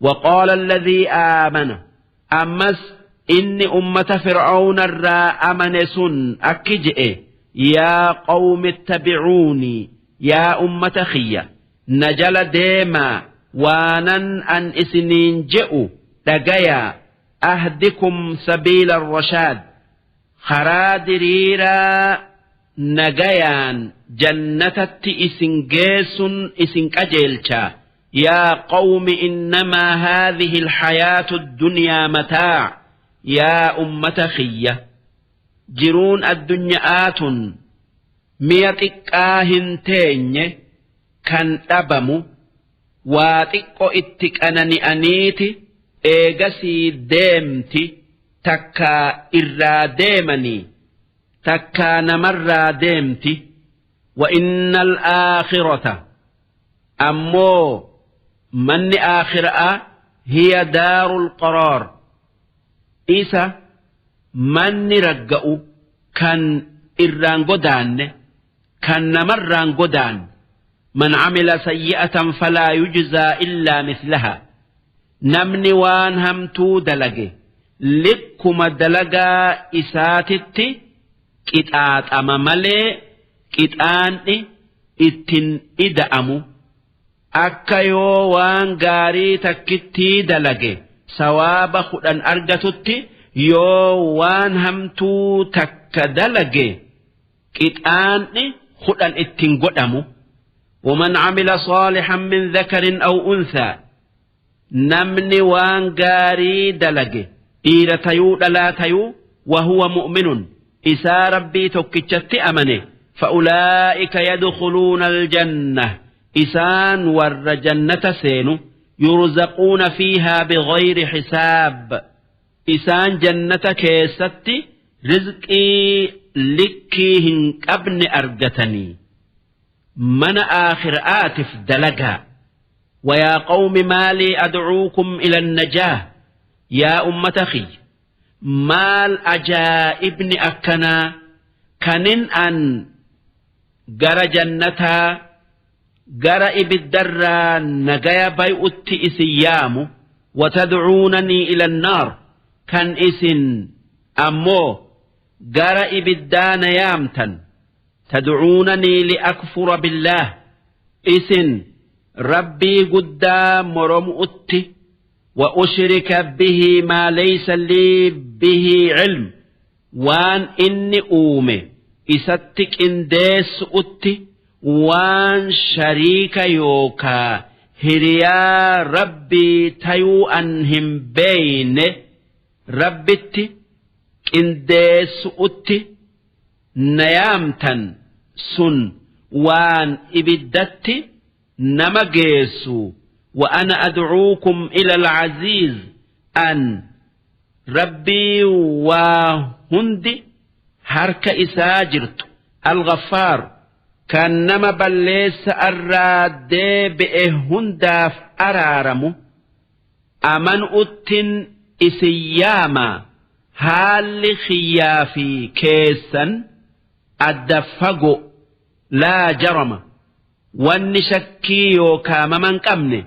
Waqaala alladhii aamana, ammas inni ummata fir'auna irraa amane sun akki je'e: yaa qawmi ittabi'uunii, yaa ummata kiyya, na jala deemaa, waanan an isiniin je'u dhagayaa, ahdikum sabiila rashaad, karaa diriiraa nagayaan jannatatti isin geessun isin qajeelchaa. Yaa qawmi innamaa haadhihi alxayaatu addunyaa mataac, yaa ummata kiyya, jiruun addunya'aatun mi'a xiqqaa hin teenye kan dhabamu, waa xiqqo itti qanani'aniiti eegasii deemti, takkaa irraa deemanii takkaa namarraa deemti. Wa innal aakhirata, ammoo manni aakhira'a, hiya daarul qaraar, isa manni ragga'u kan irraan godaanne, kan namarraan godaanne. Man camila sayyi'atan falaa yujzaa illaa mislaha, namni waan hamtuu dalage likkuma dalagaa isaatitti qixaaxama malee qixaanni ittin ida'amu. Akka yoo waan gaarii takkittii dalage sawaaba 10 argatutti, yoo waan hamtuu takka dalage qixaanni 10 ittin godhamu. ومن عمل صالحا من ذكر أو أنثى، namni waan gaarii dalage dhiira tayuu dhalaa tayuu, وهو مؤمن، isaa Rabbii tokkichatti amane, فأولئك يدخلون الجنة، isaan warra jannata seenu, يرزقون فيها بغير حساب، isaan jannata keessatti rizqii likkii hin qabne argatanii. Mana aakhira'aatiif dalagaa. ويا قوم ما لي أدعوكم إلى النجاة، yaa ummata kiyya, maal ajaa'ibni akkanaa kanin an gara jannataa, gara ibiddarraa nagaya bay'utti isin yaamu, وتدعونني إلى النار، kan isin ammoo gara ibiddaa na yaamtan. تدعونني لأكفر بالله، isin Rabbii guddaa moromu'utti, وأشرك به ما ليس لي به علم، waan inni uume isatti qindeessu'utti, waan shariika yookaa hiriyaa Rabbii tayuu an hin beeyne Rabbitti qindeessu'utti na yaamtan, sun waan ibiddatti nama geessu. وأنا أدعوكم إلى العزيز، an Rabbii waa hundi harka isaa jirtu, الغفار، kan nama balleessa irraa deebi'e hundaaf araaramu amanu'uttin isin yaama. Haalli kiyyaa fi keessan adda fago. لا جرم، wanni shakkii yookaa maman qabne,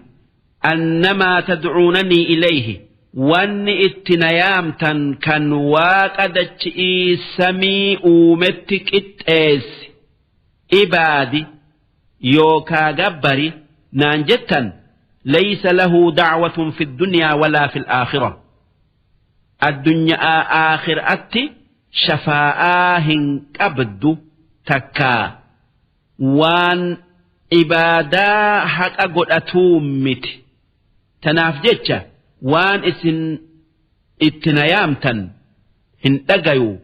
أن ما تدعونني إليه، wanni itti na yaamtan kan Waaqa dachi'ii samii uumetti qixxeessi ibaadi yookaa gabbari naan jettan, ليس له دعوة في الدنيا ولا في الآخرة، addunyaa aakhiraatti shafaa'aa hin qabdu, takkaa waan ibaadaa haqa godhatuu miti. Tanaaf jecha waan isin itti na yaamtan hin dhagayu.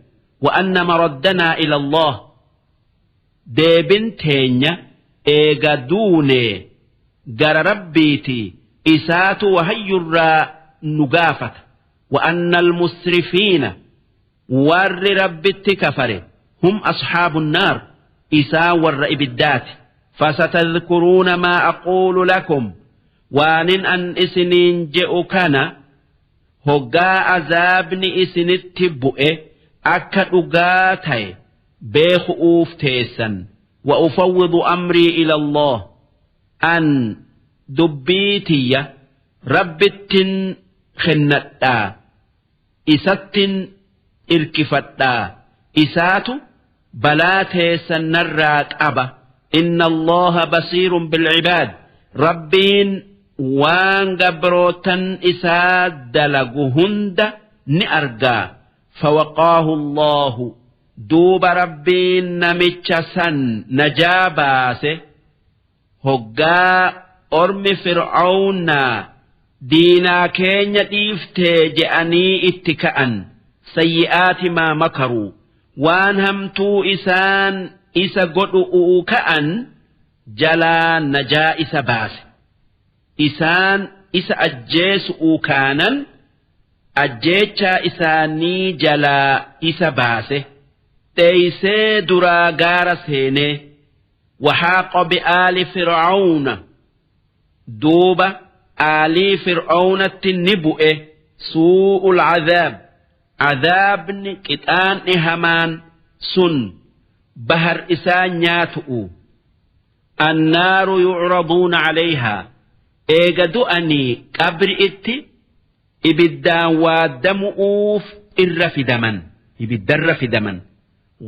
وأن مردنا إلى الله، deebin teenya eega duune gara Rabbiiti. Isaatu wahayyurraa nu gaafata. Wa'anna almusrifiina warri Rabbitti kafare hum asxaabu nnaar isaan warra ibiddaati. Fasatadhkuruuna maa aquulu lakum waanin an isiniin je'u kana hoggaa azaabni isinitti bu'e akka dhugaa taye beeku'uuf teessan. Wa ufawwidu amrii ila Allah an dubbii tiyya Rabbittin kennadhaa isattin irkifadhaa isaatu balaa teessan narraa qaba. Inna Allaha basiirun bilcibaad Rabbiin waan gabrootan isaa dalagu hunda ni argaa. Fawaqaahu Allahu duuba Rabbiin namicha san najaa baase. Hoggaa ormi fir'awnaa diinaa keenya dhiiftee je'anii itti ka'an sayyi'aati maa makaruu waan hamtuu isaan isa godhu'uu ka'an jalaa najaa isa baase. Isaan isa ajjeesu'uu kaanan ajjeechaa isaanii jalaa isa baase. Dheeysee duraa gaara seenee. Waxaaqa bi'aali fir'awna duuba aalii fir'awnatti ni bu'e suu'ul cadaab cadaabni qixaan'i hamaan sun bahar isaan nyaatu'u. Annaaru yucraduuna calayhaa eega du'anii qabri'itti ibiddaan waaddamu'uuf irra fidaman ibiddarra fidaman.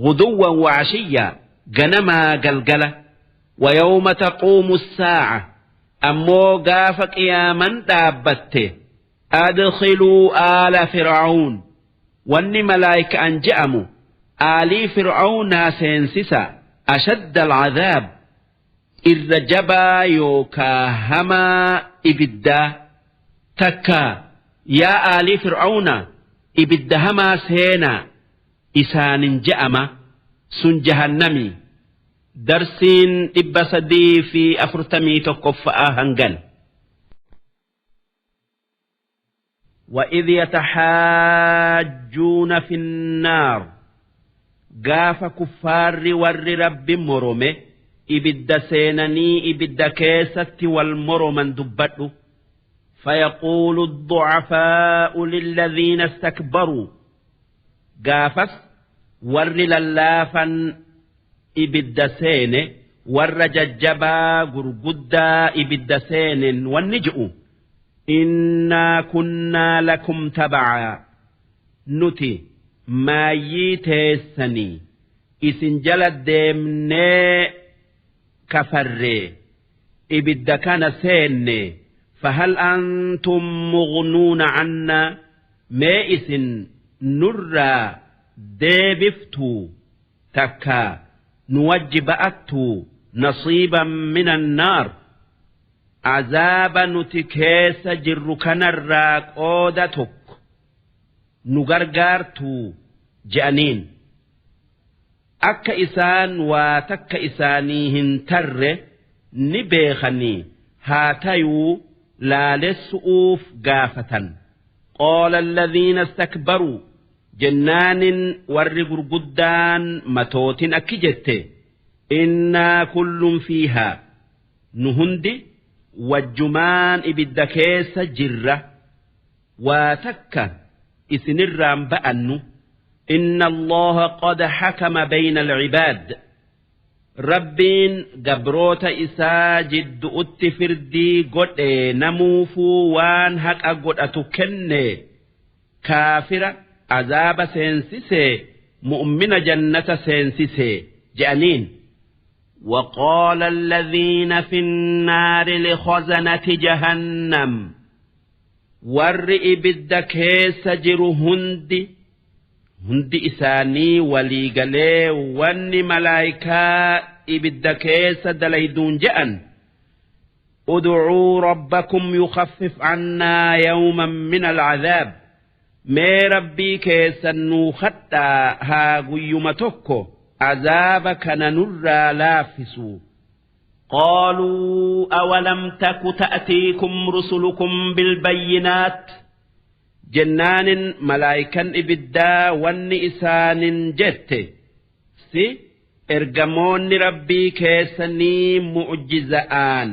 Ghuduwwan wa cashiyyaa ganamaa galgala. Wa yawma taquumu saa'a ammoo gaafa qiyaaman dhaabbatte adkhiluu aala fir'awn wanni malaayka'an je'amu aalii fir'awnaa seensisa ashadda alcadaab irra jabaa yookaa hamaa ibiddaa takkaa yaa aalii fir'awnaa ibidda hamaa seenaa isaanin je'ama sun jahannamii. Darsiin 341ffa'aa hangan. وإذ يتحاجون في النار gaafa kuffaarri warri Rabbi morome ibidda seenanii ibidda keessatti wal moroman dubbadhu. فيقول الضعفاء للذين استكبروا gaafas warri lallaafan ibidda seene warra jajjabaa gurguddaa ibidda seenen wanni je'u innaa kunnaa lakum tabacaa nuti maayyii teessanii isin jala deemnee kafarree ibidda kana seenne fahal antum mughnuuna cannaa mee isin nurraa deebiftuu takkaa nu wajji ba'attuu nasiiban minan naar azaaba nuti keessa jirru kanarraa qooda tokko nu gargaartuu je'aniin. Akka isaan waa takka isaanii hin tarre ni beekhanii haa tayuu laalessu'uuf gaafatan. Qaala alladhiina istakbaruu jennaanin warri gurguddaan matootin akki jette innaa kullun fiihaa nu hundi wajjumaan ibidda keessa jirra waa takka isinirraan ba'annu inna Allaha qad hakama bayna al-cibaad Rabbiin gabroota isaa jiddu'utti firdii godhe namuufuu waan haqa godhatu kenne kaafira azaaba seensisee mu'mina jannata seensisee je'aniin. وقال الذين في النار لخزنة جهنم warri ibidda keessa jiru hundi hundi isaanii walii galee wanni malaayikaa ibidda keessa dalayduun je'an ud'uu rabbakum yukhaffif cannaa yawman min alcadaab mee rabbii keessan nuu kadhaa haa guyyuma tokko azaaba kana nurraa laaffisu. Qaaluu awalam taku ta'tiikum rusulukum bilbayyinaat jennaanin malaayikan ibiddaa wanni isaanin jette si ergamoonni Rabbii keessanii mu'jiza'aan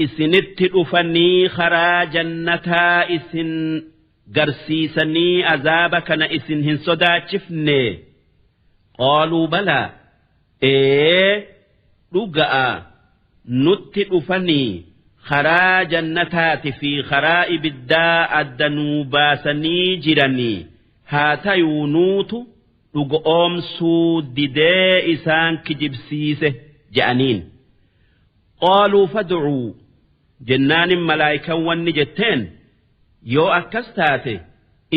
isinitti dhufanii karaa jannataa isin garsiisanii azaaba kana isin hin sodaachifne? Qaaluu balaa ee dhuga'a nutti dhufanii karaa jannataati fi karaa ibiddaa adda nuu baasanii jiranii haa tayuu nuutu dhugo'oomsuu didee isaan kijibsiise je'aniin. Qaaluu fad'uu jennaanin malaayikan wanni jetteen yoo akkas taate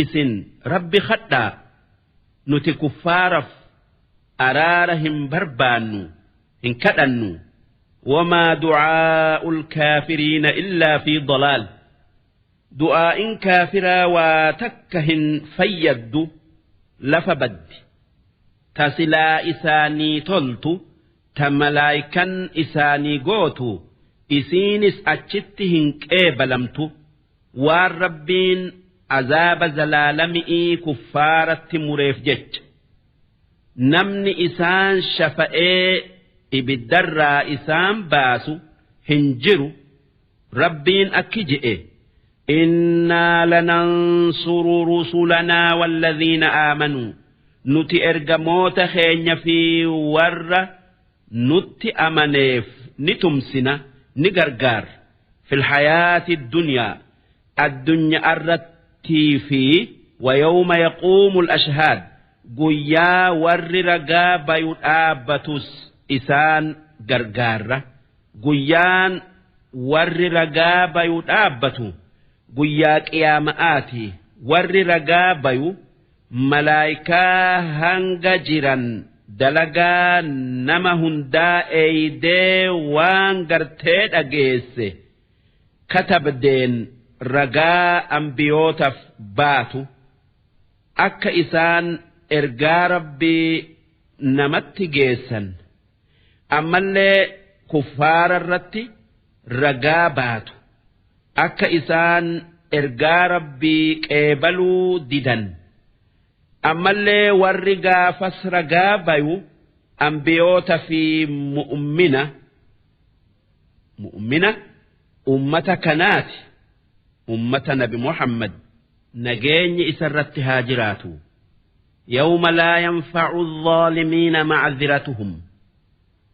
isin Rabbi khadhaa nuti kuffaaraf araara hin barbaannu hin kadhannu. Wamaa du'aa'ul kaafiriina illaa fi dalaal. Du'aa'in kaafiraa waa takka hin fayyaddu lafa baddi. Ta silaa isaanii toltu ta malaaykan isaanii gootu isiinis achitti hin qeebalamtu waan Rabbiin azaaba zalaalami'ii kuffaaratti mureef jecha. Namni isaan shafa'ee ibiddarraa isaan baasu hin jiru. Rabbiin akki je'e innaa lanansuru rusulanaa walladhiina aamanuu nuti ergamoota keenya fi warra nutti amaneef ni tumsina ni gargaarra fil hayaati dunyaa addunyaarrattii fi wayawma yaquumul ashhaad guyyaa warri ragaa bayu dhaabbatus isaan gargaarra. Guyyaan warri ragaa bayu dhaabbatu guyyaa qiyaama'aati. Warri ragaa bayu malaaykaa hanga jiran dalagaa nama hundaa eeydee waan gartee dhageesse katabdeen ragaa anbiyootaf baatu akka isaan ergaa Rabbii namatti geessan. Ammallee kuffaara irratti ragaa baatu akka isaan ergaa Rabbii qeebaluu didan. Ammallee warri gaafas ragaa bayu anbiyoota fi mu'mina mu'mina ummata kanaati ummata nabi Muhammad nageenyi isarratti haa jiraatu. Yawma laa yanfa'u adh-dhaalimiina ma'dhiratuhum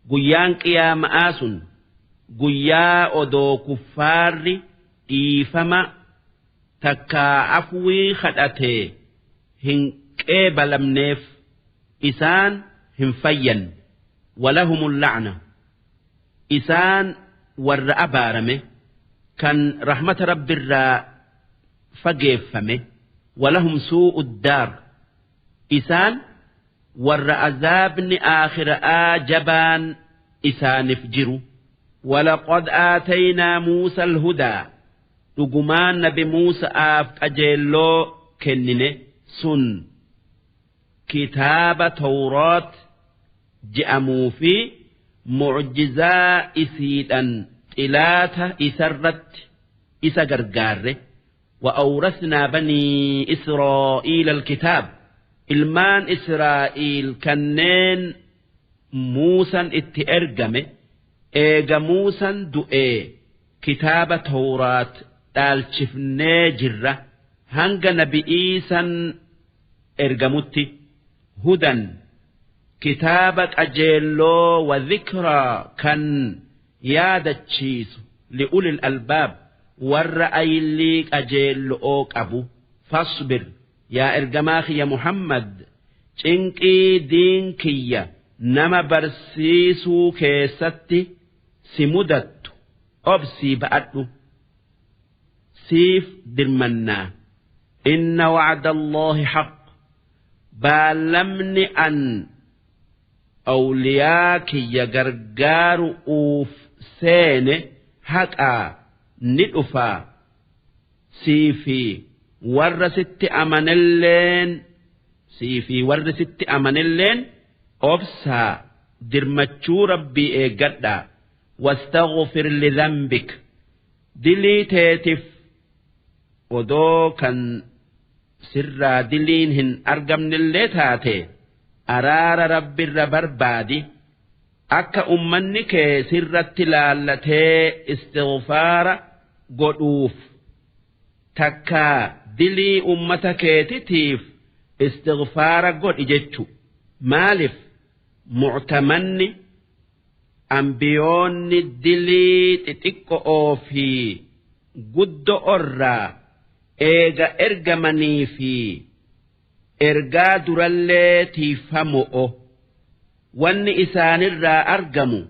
Guyyaan qiyaama'aa sun guyyaa odoo kuffaarri dhiifama takkaa afwii khadhatee hin qeebalamneef isaan hin fayyan. Walahumul la'na isaan warra abaarame kan rahmata Rabbirraa fageeffame. Walahum suu'ud daar isaan warra azaabni aakhira'aa jabaan isaanif jiru. Walaqad aataynaa Muusa alhudaa dhugumaan nabi Muusa'aaf qajeelloo kennine sun kitaaba tawraat je'amuu fi mu'jizaa isiidhan xilaata isarratti isa gargaarre. Wa awrasnaa banii israa'iila alkitaab ilmaan israa'iil kanneen Muusan itti ergame eega Muusan du'ee kitaaba tawraat dhaalchifnee jirra hanga nabi Iisan ergamutti. Hudan kitaaba qajeelloo wa dhikraa kan yaadachiisu li'ulil albaab warra ayllii qajeello'oo qabu. Fasbir yaa ergamaa kiyya Muhammad cinqii diin kiyya nama barsiisuu keessatti si mudattu obsii ba'adhu siif dirmannaa. Inna wa'da Allaahi haqq baallamni an awliyaa kiyya gargaaru'uuf seene haqaa ni dhufaa sii fi warra sitti amanelleen sii fi warri sitti amanelleen obsaa dirmachuu Rabbii eeggadhaa. Wastaghfir lidhanbik, dilii teetif odoo kan sirraa diliin hin argamnillee taate araara Rabbirra barbaadi, akka ummanni kee sirratti laallatee istighfaara godhuuf, takkaa dilii ummata keetitiif istighfaara godhi jechu. Maalif mu'tamanni ambiyoonni dilii xixiqqo'oo fi guddo'orraa eega ergamanii fi ergaa durallee tiifamo'o, wanni isaanirraa argamu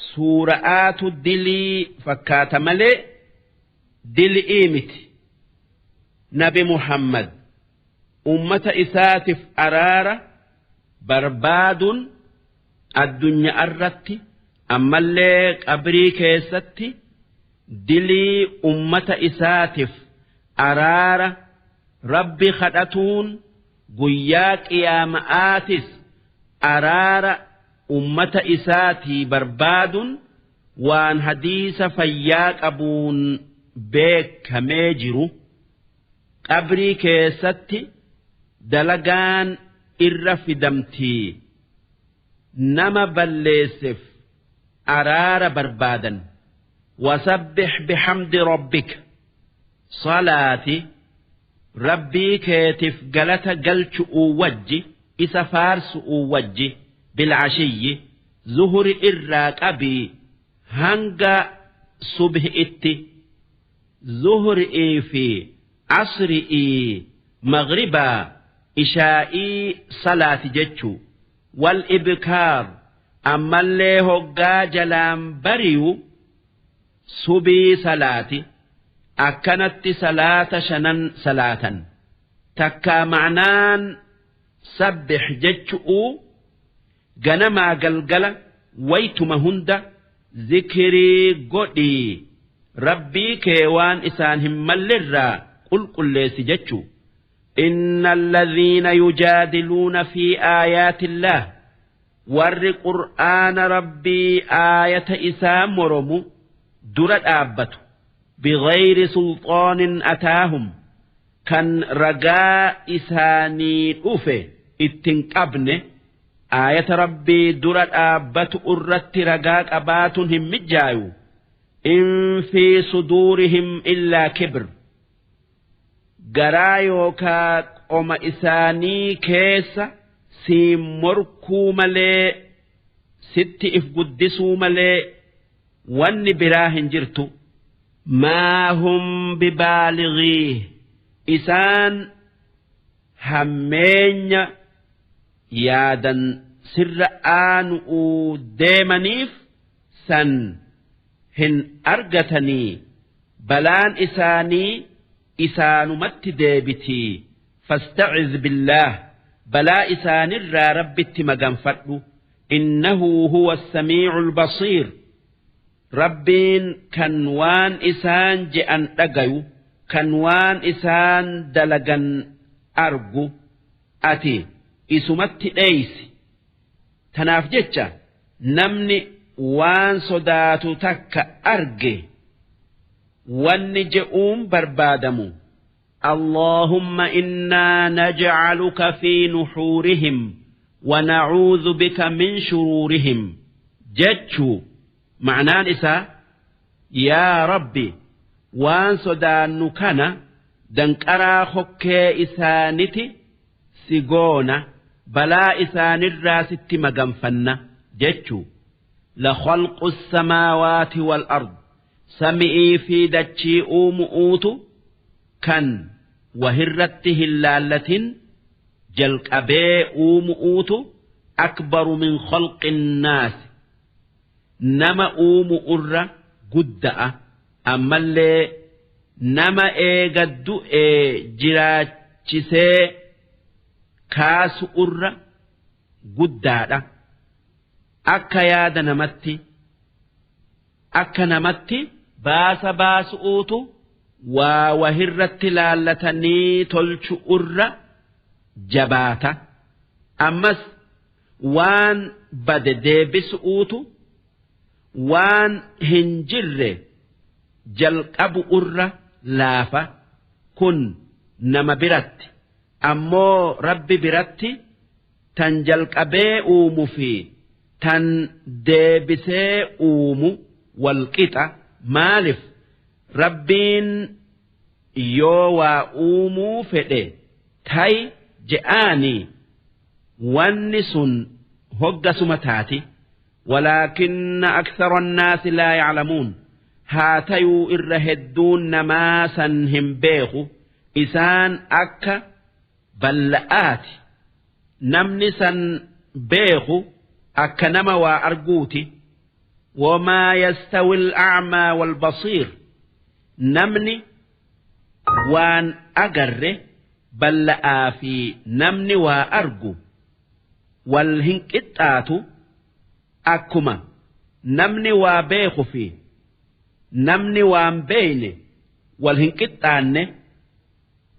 suura'aatu dilii fakkaata malee dili'ii miti. Nabi Muhammad ummata isaatif araara barbaadun addunya'arratti, ammallee qabrii keessatti dilii ummata isaatif araara Rabbi khadhatuun, guyyaa qiyaama'aatis araara ummata isaatii barbaadun waan hadiisa fayyaa qabuun beekkamee jiru. Qabrii keessatti dalagaan irra fidamtii, nama balleessef araara barbaadan. Wasabbih bihamdi rabbika, salaati Rabbii keetif galata galchu'uu wajji, isa faarsu'uu wajji, bil'ashiyyi, zuhuri irraa qabii hanga subhi'itti, zuhri'ii fi asri'ii, maghribaa, ishaa'ii salaati jechu. Wal ibkaar, ammallee hoggaa jalaan bariyu subii salaati. Akkanatti salaata shanan salaatan. Takkaa ma'naan sabbih jechu'uu ganamaa galgala waytuma hunda zikrii godhii Rabbii kee waan isaan hin mallerraa qulqulleessi jechu. Inna alladhiina yujaadiluuna fi aayaatillaah, warri qur'aana Rabbii aayata isaa moromu dura dhaabbatu, bighayri sulxaanin ataahum, kan ragaa isaanii dhufe ittin qabne, aayata Rabbii dura dhaabbatu irratti ragaa qabaatun hin mijjaayu. In fi suduurihim illaa kibr, garaa yookaa qoma isaanii keessa siin morkuu malee, sitti if guddisuu malee wanni biraa hin jirtu. Maa hum bibaalighiih, isaan hammeenya yaadan sirra aanu'uu deemaniif san hin argatanii, balaan isaanii isaanumatti deebitii. Fasta'iz billaah, balaa isaanirraa Rabbitti maganfadhu. Innahu huwa samii'ul basiir, Rabbiin kan waan isaan je'an dhagayu, kan waan isaan dalagan argu, ati isumatti dheeysi. Tanaaf jecha namni waan sodaatu takka arge wanni je'uun barbaadamu: Allaahumma innaa naj'aluka fi nuhuurihim wa na'uudhu bika min shuruurihim jechuu. Ma'naan isaa, yaa Rabbi, waan sodaannu kana danqaraa kokkee isaaniti si goona, balaa isaanirraa sitti maganfanna jechuu. La khalqu samaawaati wal ard, sami'ii fi dachii uumu'uutu kan wahirratti hin laallatin jalqabee uumu'uutu, akbaru min khalqin naasi, nama uumu'urra gudda'a, ammallee nama eega du'ee jiraachisee kaasu'urra guddaadha. Akka yaada namatti, akka namatti baasa baasu'uutu waa wahirratti laallatanii tolchu'urra jabaata. Ammas waan bade deebisu'uutu Waan hin jirre jalqabu'urra laafa kun nama biratti ammoo Rabbi biratti tan jalqabee uumu fi tan deebisee uumu wal qixa maalif Rabbiin yoo waa uumuu fedhe tayi je'aanii wanni sun hoggasuma taati walaakinna akthara annaasi laa ya'lamuun haa tayuu irra hedduun namaa san hin beeku isaan akka balla'aati namni san beeku akka nama waa arguuti wamaa yastawi al'acmaa walbasiir namni waan agarre balla'aa fi namni waa argu wal hin qixxaatu akkuma namni waa beeku fi namni waan beeyne wal hin qixxaanne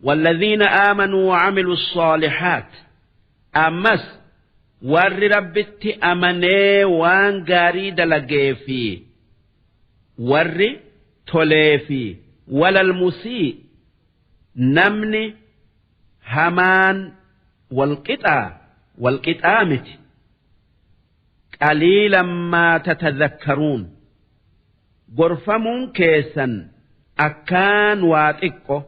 والذين آمنوا وعملوا الصالحات أمس warri rabbitti amanee waan gaarii dalagee fi warri tolee fi walal musii namni hamaan walqixaa walqixaa miti qaliilan maa tatadhakkaruun gorfamuun keessan akkaan waa xiqqo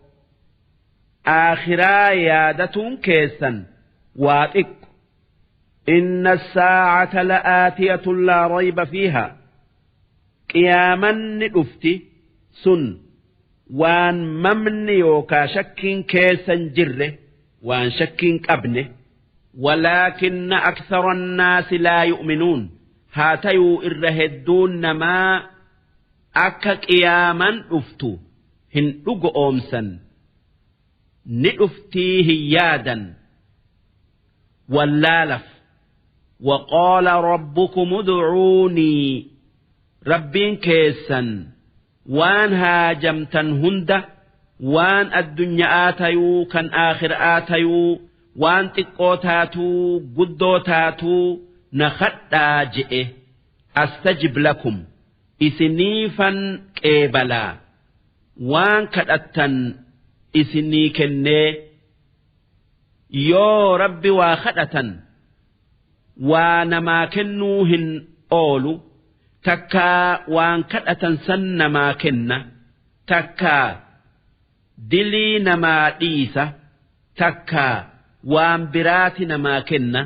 aakhiraa yaadatuun keessan waa xiqqo inna saacata la'aatiyatun laa rayba fiihaa qiyaamanni dhufti sun waan mamni yookaa shakkiin keessa hin jirre waan shakkiin qabne walaakinna akthara annaasi laa yu'minuun haa tayuu irra hedduun namaa akka qiyaaman dhuftu hin dhugo'oomsan ni dhuftii hin yaadan wallaalaf وقال ربكم ادعوني rabbiin keessan waan haajamtan hunda waan addunyaa tayuu kan aakhiraa tayuu waan xiqqoo taatuu guddoo taatuu na khadhaa je'e astajib lakum isiniifan qeebalaa waan kadhattan isinii kennee yoo rabbi waa kadhatan waa namaa kennuu hin oolu takkaa waan kadhatan san namaa kenna takkaa dilii namaa dhiisa takkaa waan biraati namaa kenna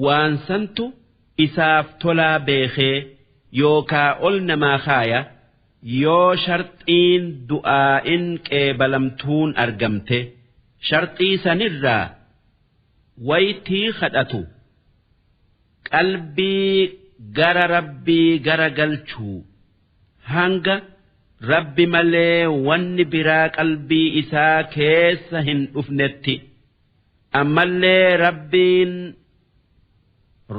waan santu isaaf tolaa beekee yookaa ol namaa kaaya yoo sharxiin du'aa'in qeebalamtuun argamte sharxii sanirraa waytii kadhatu qalbii gara rabbii gara galchuu hanga rabbi malee wanni biraa qalbii isaa keessa hin dhufnetti ammallee rabbiin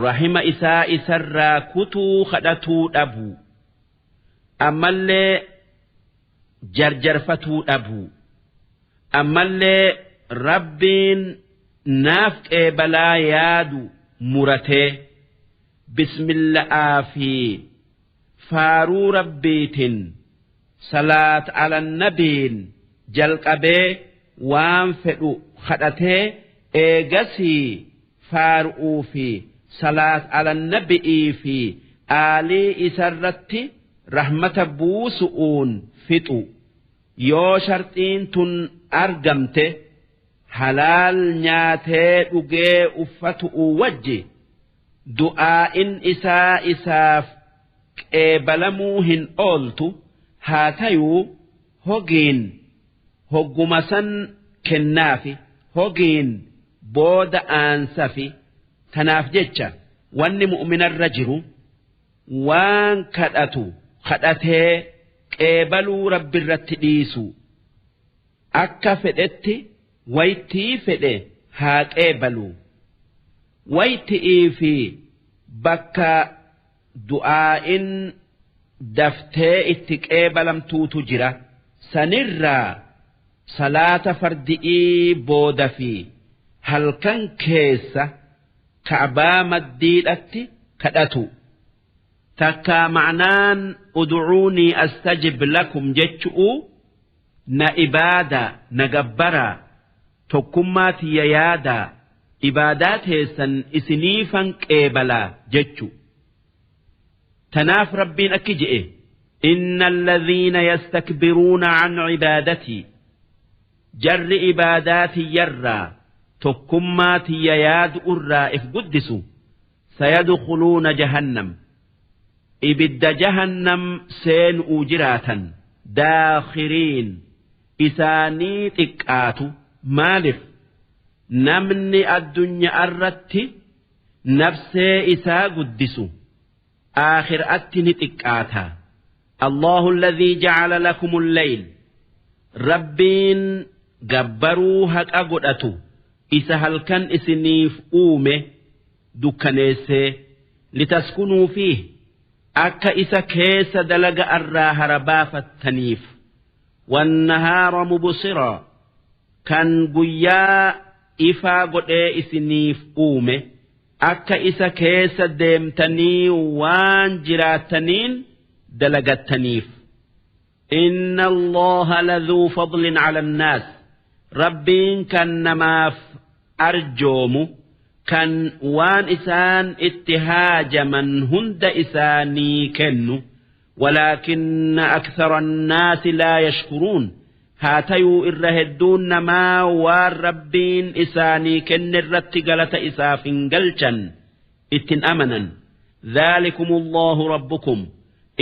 rahima isaa isarraa kutuu kadhatuu dhabuu ammallee jarjarfatuu dhabuu ammallee rabbiin naaf qeebalaa yaadu muratee bismilla'aa fi faaruu rabbiitin salaat ala nabiin jalqabee waan fedhu kadhatee eegasii faaru'uu fi salaat ala nabi'ii fi aalii isarratti rahmata buusu'uun fixu yoo sharxiin tun argamte halaal nyaatee dhugee uffatu'uu wajji du'aa'in isaa isaaf qeebalamuu hin ooltu haa tayuu hogiin hogguma san kennaafi hogiin booda aansafi tanaaf jecha wanni mu'minarra jiru waan kadhatu kadhatee qeebaluu rabbirratti dhiisu akka fedhetti waytii fedhe haa qeebalu wayti'ii fi bakka du'aa'in daftee itti qeebalamtuutu jira sanirraa salaata fardi'ii booda fi halkan keessa ka'baa maddiidhatti kadhatu. Takkaa ma'naan ud'uunii astajib lakum jechu'uu na ibaadaa na gabbaraa tokkummaa tiyya yaadaa ibaadaa teessan isiniifan qeebalaa jechu. Tanaaf Rabbiin akki je'e inna alladhiina yastakbiruuna an cibaadatii jarri ibaadaa tiyyarraa tokkummaa tiyya yaadu'urraa if guddisu sayadkhuluuna jahannam ibidda jahannam seenu'uu jiraatan daakhiriin isaanii xiqqaatu maalif namni addunyaarratti nafsee isaa guddisu aakhiraatti ni xiqqaata. Allahu alladhii ja'ala lakumul layl Rabbiin gabbaruu haqa godhatu isa halkan isiniif uume dukkaneessee litaskunuu fiih akka isa keessa dalaga irraa hara baafattaniif wannahaara mubsiraa kan guyyaa ifaa godhee isiniif uume akka isa keessa deemtanii waan jiraattaniin dalagattaniif. Inna Allaha ladhuu fadlin cala annaas Rabbiin kan namaaf arjoomu kan waan isaan itti haajaman hunda isaanii kennu walaakinna akthara annaasi laa yashkuruun haa tayuu irra hedduun namaa waan Rabbiin isaanii kenne irratti galata isaaf hin galchan ittin amanan. Dhaalikum Allahu rabbukum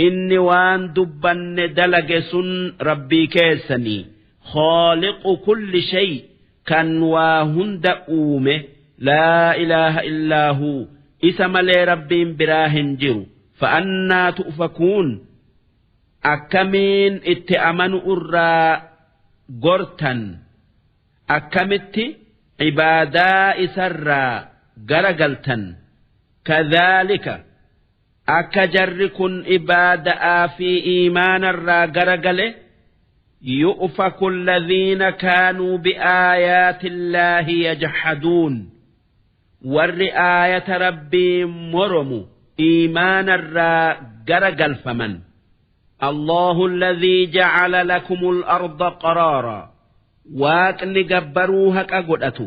inni waan dubbanne dalage sun Rabbii keessanii khaaliqu kulli shay kan waa hunda uume laa ilaaha illaa huu isa malee Rabbiin biraa hin jiru fa'annaa tu'fakuun akkamiin itti amanu irraa gortan akkamitti ibaadaa isarraa garagaltan kadhaalika akka jarri kun ibaada'aa fi iimaanarraa garagale yu'faku alladhiina kaanuu bi'aayaati illaahi yajhaduun warri aayata rabbii moromu iimaanarraa garagalfaman. Allahu alladhii ja'ala lakumul arda qaraaraa Waaqni gabbaruu haqa godhatu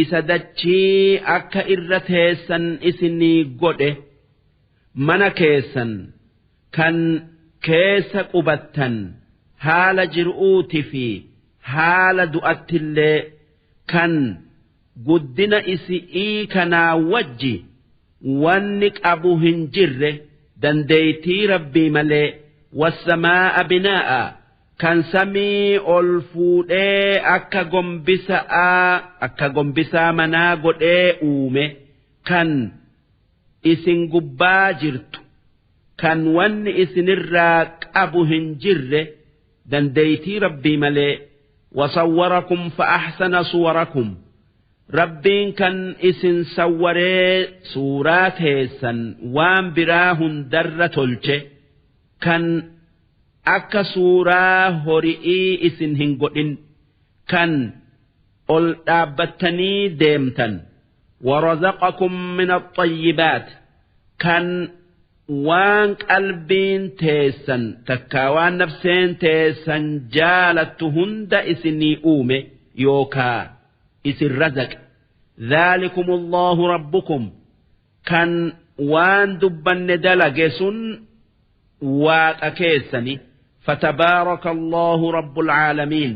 isa dachii akka irra teessan isinii godhe mana keessan kan keessa qubattan haala jiru'uuti fi haala du'attillee kan guddina isi'ii kanaa wajji wanni qabu hin jirre dandeeytii Rabbii malee wassamaa'a binaa'a kan samii ol fuudhee akka gombisa'aa akka gombisaa manaa godhee uume kan isin gubbaa jirtu kan wanni isinirraa qabu hin jirre dandeeytii Rabbii malee wasawwarakum fa'ahsana suwarakum Rabbiin kan isin sawwaree suuraa teessan waan biraa hundarra tolche kan akka suuraa hori'ii isin hin godhin kan ol dhaabbattanii deemtan warazaqakum min axxayyibaat kan waan qalbiin teessan takkaa waan nafseen teessan jaalattu hunda isinii uume yookaa isin razaqe dhaalikum Allahu rabbukum kan waan dubbanne dalage sun waaqa keessani fatabaaraka Allahu rabbul aalamiin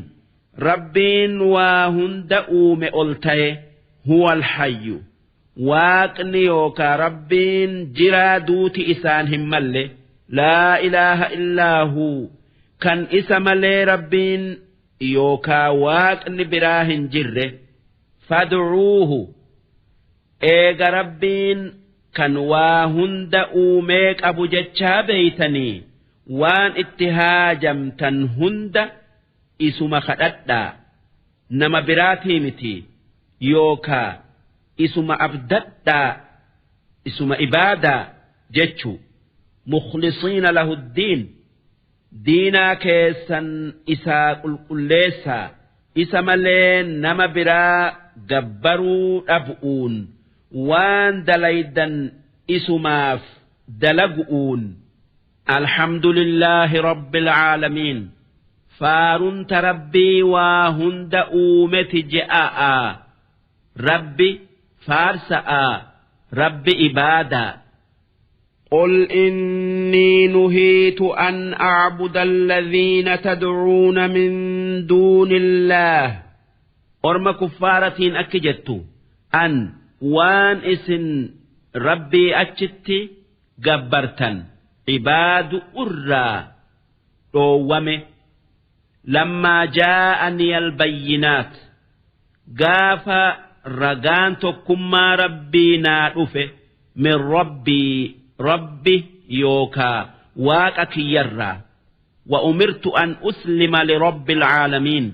rabbiin waa hunda uume ol ta'e huwa alhayyu waaqni yookaa rabbiin jiraa duuti isaan hin malle laa ilaaha illaa huu kan isa malee rabbiin yookaa waaqni biraa hin jirre fad'uuhu eega rabbiin kan waa hunda uumee qabu jechaa beeytanii waan itti haajamtan hunda isuma kadhadhaa nama biraatii miti yookaa isuma abdadhaa isuma ibaadaa jechuu mukhlisiina lahuddiin diinaa keessan isaa qulqulleessaa isa malee nama biraa gabbaruu dhab'uun waan dalaydan isumaaf dalagu'uun. Alhamdulillaahi rabbil aalamiin faarun ta Rabbii waa hunda uumeti je'a'aa Rabbi faarsa'aa Rabbi ibaadaa. قل إني نهيت أن أعبد الذين تدعون من دون الله orma kuffaaratiin akki jettu an waan isin Rabbii achitti gabbartan ibaadu irraa dhoowwame. Lammaa jaa'anii albayyinaat, gaafa ragaan tokkummaa Rabbii naa dhufe, min Rabbii, Rabbi yookaa Waaqa kiyyarraa. Wa umirtu an uslima lirabbil caalamiin,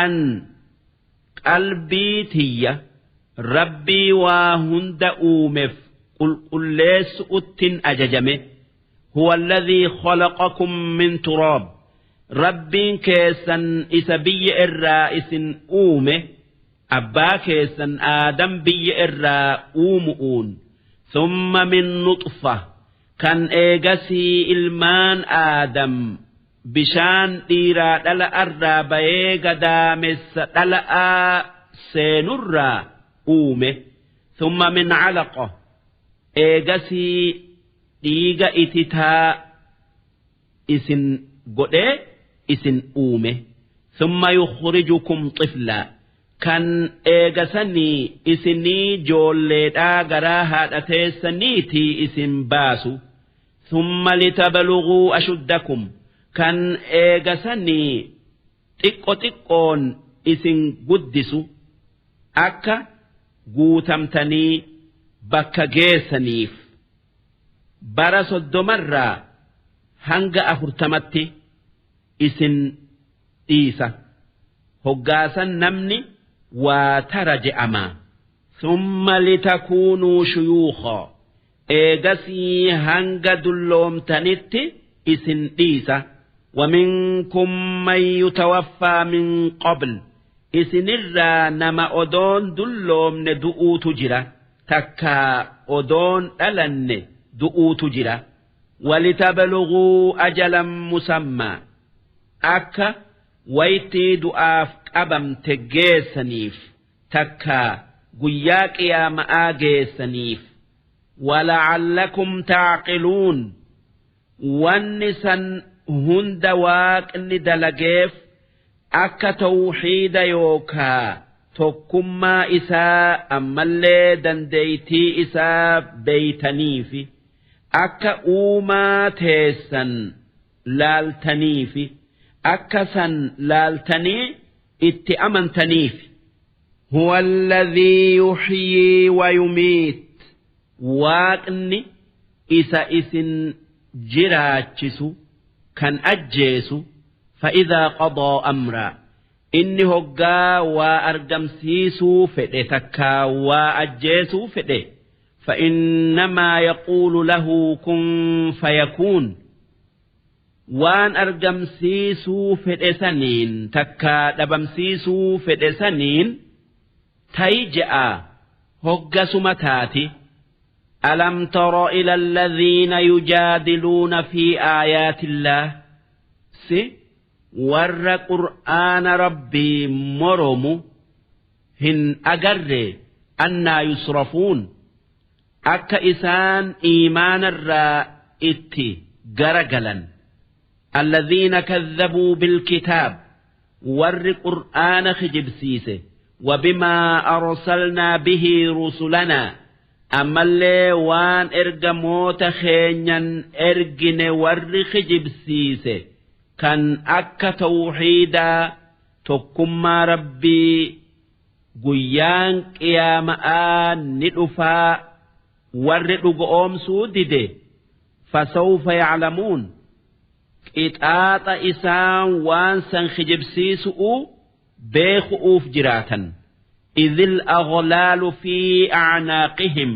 an qalbii tiyya Rabbii waa hunda uumef qulqulleessu'uttin ajajame. Huwa alladhii khalaqakum min turaab, Rabbiin keessan isa biyya irraa isin uume, abbaa keessan Aadam biyya irraa uumu'uun. Thumma min nuxfa, kan eegasii ilmaan Aadam bishaan dhiiraa dhala'arraa bayee gadaamessa dhala'aa seenurraa uume. Thumma min calaqa, eegasii dhiiga ititaa isin godhee isin uume. Thumma yukhrijukum xiflaa, kan eega sanii isinii joolleedhaa garaa haadha teessaniitii isin baasu. Thumma litabalughuu ashuddakum, kan eega sanii xiqqo xiqqoon isin guddisu akka guutamtanii bakka geessaniif, bara 30rraa hanga 40tti isin dhiisa, hoggaasan namni waa tara je'ama. Thumma litakuunuu shuyuukhaa, eegasii hanga dulloomtanitti isin dhiisa. Waminkum man yutawaffaa min qabl, isinirraa nama odoon dulloomne du'uutu jira, takkaa odoon dhalanne du'uutu jira. Walitabluguu ajalan musammaa, akka waytii du'aaf qabamte geessaniif, takkaa guyyaa qiyaama'aa geessaniif. Wala'allakum ta'qiluun, wanni san hunda Waaqni dalageef akka tawhiida yookaa tokkummaa isaa ammallee dandeeytii isaa beeytaniifi, akka uumaa teessan laaltaniifi, akka san laaltanii itti amantaniifi. Huwa alladhii yuhyii wa yumiit, Waaqni isa isin jiraachisu kan ajjeesu. Fa'idhaa qadaa amraa, inni hoggaa waa argamsiisuu fedhe takkaa waa ajjeesuu fedhe, fa'innamaa yaquulu lahu kun fayakuun, waan argamsiisuu fedhe saniin takkaa dhabamsiisuu fedhe saniin tayi je'a, hoggasuma taati. Alam tara ila alladhiina yujaadiluuna fi aayaatillaah, si warra qur'aana Rabbii moromu hin agarre? Annaa yusrafuun, akka isaan iimaanarraa itti garagalan. Alladhiina kadhabuu bilkitaab, warri qur'aana kijibsiise. Wabimaa arsalnaa bihi rusulanaa, ammallee waan ergamoota keenyan ergine warri kijibsiise, kan akka tawhiidaa, tokkummaa Rabbii, guyyaan qiyaama'aa ni dhufaa warri dhugo'oomsuu dide. Fasawfa ya'lamuun, qixaaxa isaan waan san kijibsiisu'u beeku'uuf jiraatan. Idhil aghlaalu fi a'naaqihim,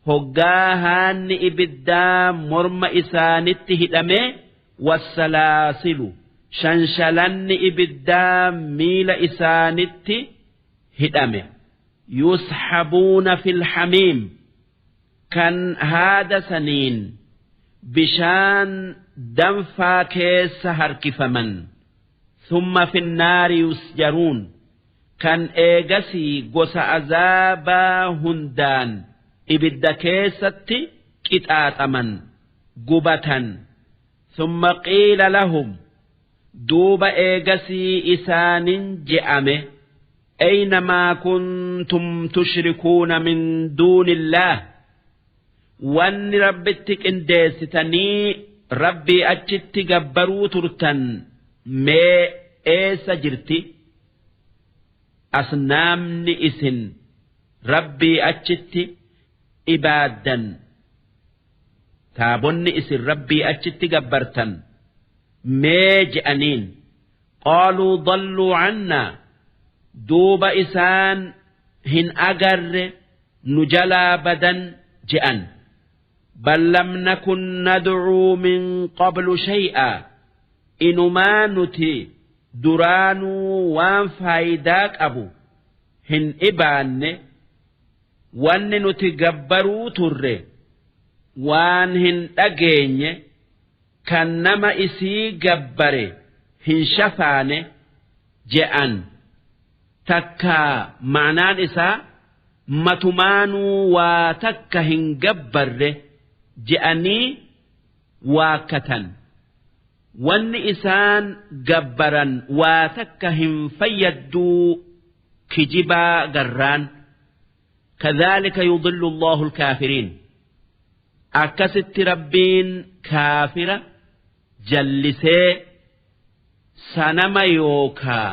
hoggaa haanni ibiddaa morma isaanitti hidhamee, wassalaasilu, shanshalanni ibiddaa miila isaanitti hidhame. Yushabuuna fil hamiim. Kan haada saniin bishaan danfaa keessa harkifaman. Thumma finnaari yusjaruun, kan eegasii gosa azaabaa hundaan ibidda keessatti qixaaxaman, gubatan. Thumma qiila lahum, duuba eegasii isaanin je'ame: Ayna maa kuntum tushrikuuna min duunillaah, wanni Rabbitti qindeessitanii Rabbii achitti gabbaruu turtan mee eessa jirti? Asnaamni isin Rabbii achitti ibaaddan, taabonni isin Rabbii achitti gabbartan mee je'aniin. Qaaluu dalluu cannaa, duuba isaan hin agarre, nu jalaa badan je'an. Bal lam nakun nad'uu min qablu shay'aa, inumaa nuti duraanuu waan faayidaa qabu hin ibaanne, wanni nuti gabbaruu turre waan hin dhageenye, kan nama isii gabbare hin shafaane je'an. Takkaa ma'naan isaa matumaanuu waa takka hin gabbarre je'anii waakkatan. Wanni isaan gabbaran waa takka hin fayyadduu kijibaa garraan. Kadhaalika yudillu Allahu al-kaafiriin, akkasitti Rabbiin kaafira jallisee sanama yookaa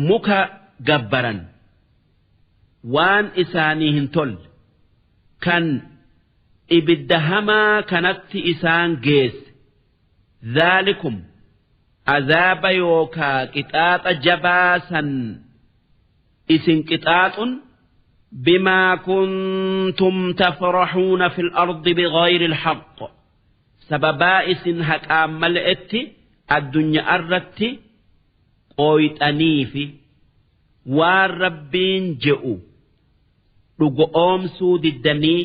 muka gabbaran, waan isaanii hin tolle kan ibidda hamaa kanatti isaan geesse. Dhaalikum, azaaba yookaa qixaaxa jabaa san isin qixaaxun, bimaa kuntum tafraxuuna fil ardi bighayri alhaqq, sababaa isin haqaan mal'etti addunyaa irratti qooyxaniifi waan Rabbiin je'u dhugo'oomsuu diddanii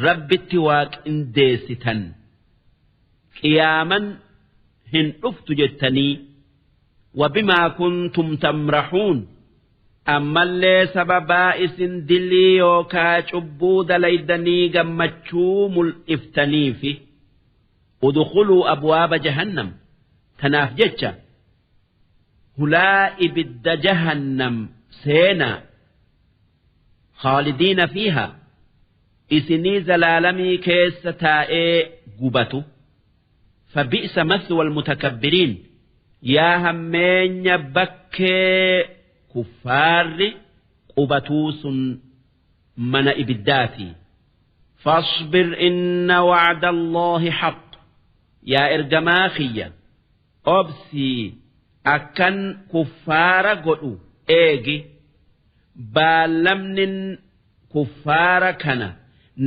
Rabbitti waa qindeessitan, qiyaaman hin dhuftu jettanii. Wabimaa kuntum tamrahuun, ammallee sababaa isin dilii yookaa cubbuu dalaydanii gammachuu mul'iftaniifi. Udkhuluu abwaaba jahannam, tanaaf jecha hulaa ibidda jahannam seenaa. Khaalidiina fiihaa, isinii zalaalamii keessa taa'ee gubatu. Fabi'sa mathwa almutakabbiriin, yaa hammeenya bakkee kuffaarri qubatuu sun mana ibiddaati. Fasbir inna wa'da Allaahi haqq, yaa ergamaa kiyya obsii akkan kuffaara godhu eegi, baallamnin kuffaara kana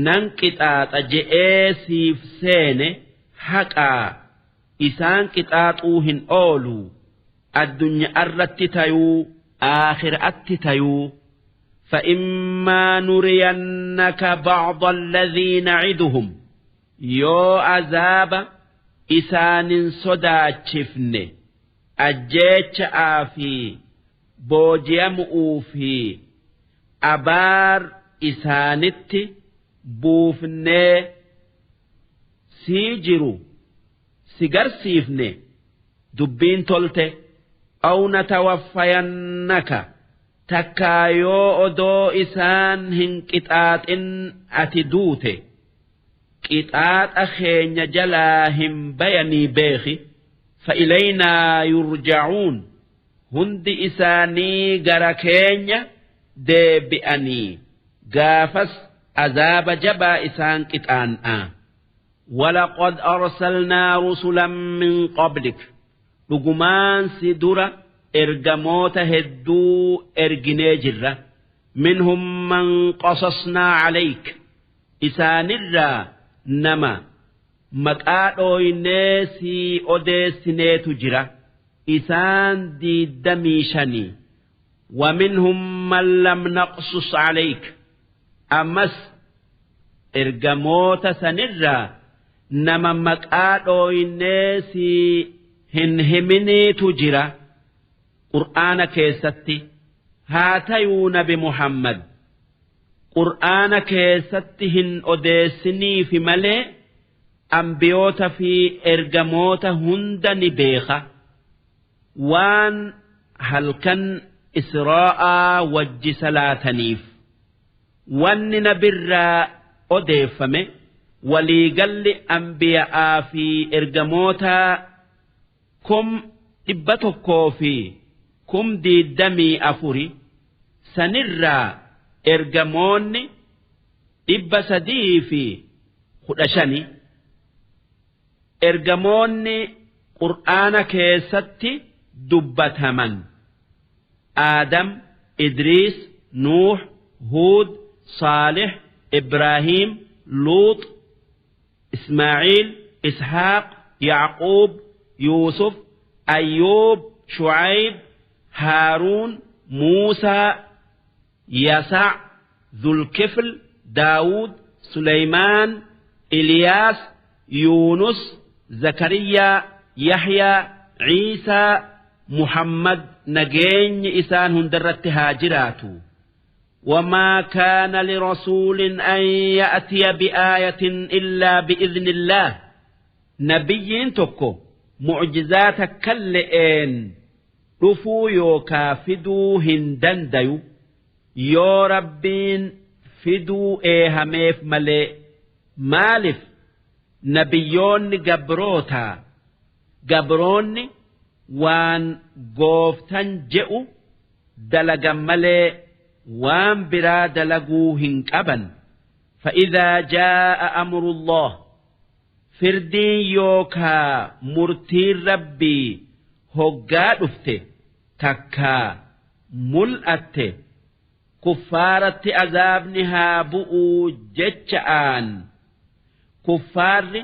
nan qixaaxa je'ee siif seene haqaa, isaan qixaaxuu hin ooluu, addunya'arratti tayuu aakhira'atti tayuu. فإما نرينك بعض الذي نعدهم, yoo azaaba isaanin sodaachifne, ajjeecha'aa fi booji'amu'uu fi abaar isaanitti buufnee sii jiru si garsiifne, dubbiin tolte. Aw natawaffayannaka, takkaa yoo odoo isaan hin qixaaxin ati duute, qixaaxa keenya jalaa hin bayanii beeki. Fa'ilaynaa yurja'uun, hundi isaanii gara keenya deebi'anii, gaafas azaaba jabaa isaan qixaan'a. Walaqad arsalnaa rusulan min qablik, dhugumaan si dura ergamoota hedduu erginee jirra. Minhum man qasasnaa calayk, isaanirraa nama maqaa dhooynee sii odeessineetu jira, isaan 25. Wa minhum man lam naqsus calayk, ammas Ergamoota sanirraa nama maqaa dhooynee sii hin himiniitu jira qur'aana keessatti. Haa tayuu nabi Muhammad qur'aana keessatti hin odeessiniifi malee anbiyoota fi ergamoota hunda ni beeka. Waan halkan israa'aa wajji salaataniif. Wanni nabirraa odeeffame waliigalli anbiya'aa fi ergamootaa 124,000 sanirraa ergamoonni 315. Ergamoonni qur'aana keessatti dubbataman Aadam, Idriis, Nuuh, Huud, Saalih, Ibraahiim, Luux, Ismaaciil, Ishaaq, Yacquub, Yuusuf, Ayyuub, Shucayb, Haaruun, Muusaa, Yasac, Dhulkifl, Daawud, Suleymaan, Iliyaas, Yuunus, Zakariyaa, Yahyaa, Ciisaa, Muhammad nageenyi isaan hundarratti haa jiraatu. وما كان لرسول أن يأتي بآية إلا بإذن الله. Nabiyyiin tokko mucjizaa takkalle'een dhufuu yookaa fiduu hin dandayu yoo Rabbiin fiduu eehameef malee. Maalif nabiyyoonni gabrootaa, gabroonni waan gooftan je'u dalagan malee waan biraa dalaguu hin qaban. فإذا جاء أمر الله, firdiin yookaa murtiin Rabbii hoggaa dhufte takkaa mul'atte, kuffaaratti azaabni haa bu'uu jecha'aan, kuffaarri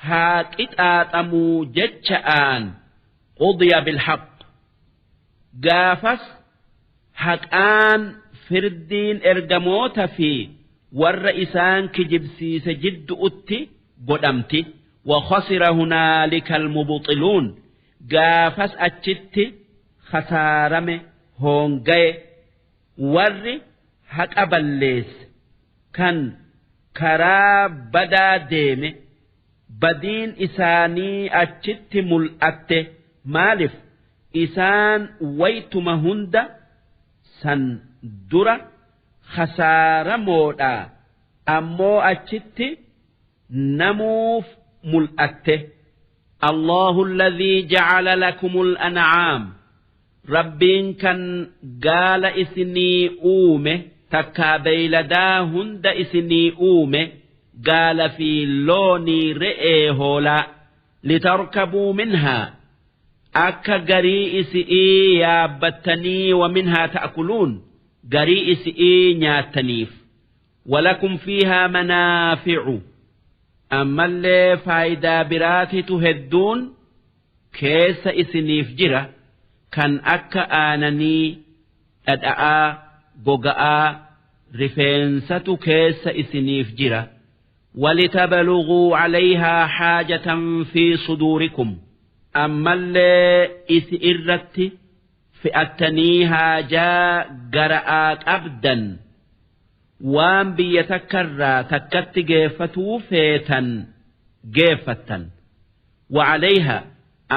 haa qixaaxamuu jecha'aan, قضي بالحق, gaafas haqaan firdiin ergamoota fi warra isaan kijibsiise jiddu'utti godhamti. وخسر هنالك المبطلون, gaafas achitti khasaarame, hoongaye warri haqa balleesse, kan karaa badaa deeme. Badiin isaanii achitti mul'atte. Maalif isaan waytuma hunda san dura khasaaramoodha, ammoo achitti namuuf mul'atte. الله الذي جعل لكم الأنعام, Rabbiin kan gaala isinii uume, takkaa beeyladaa hunda isinii uume, gaala fi loonii, re'ee, hoolaa. لتركبوا منها, akka garii isi'ii yaabbattanii, ومنها تأكلون, garii isi'ii nyaattaniif. ولكم فيها منافع, ammallee faayidaa biraatitu hedduun keessa isiniif jira, kan akka aananii, dhadha'aa, goga'aa, rifeensatu keessa isiniif jira. ولتبلغوا عليها حاجة في صدوركم, ammallee isi irratti fe'attanii haajaa gara'aa qabdan, waan biyya takkarraa takkatti geeffatuu feetan geeffattan. وعليها,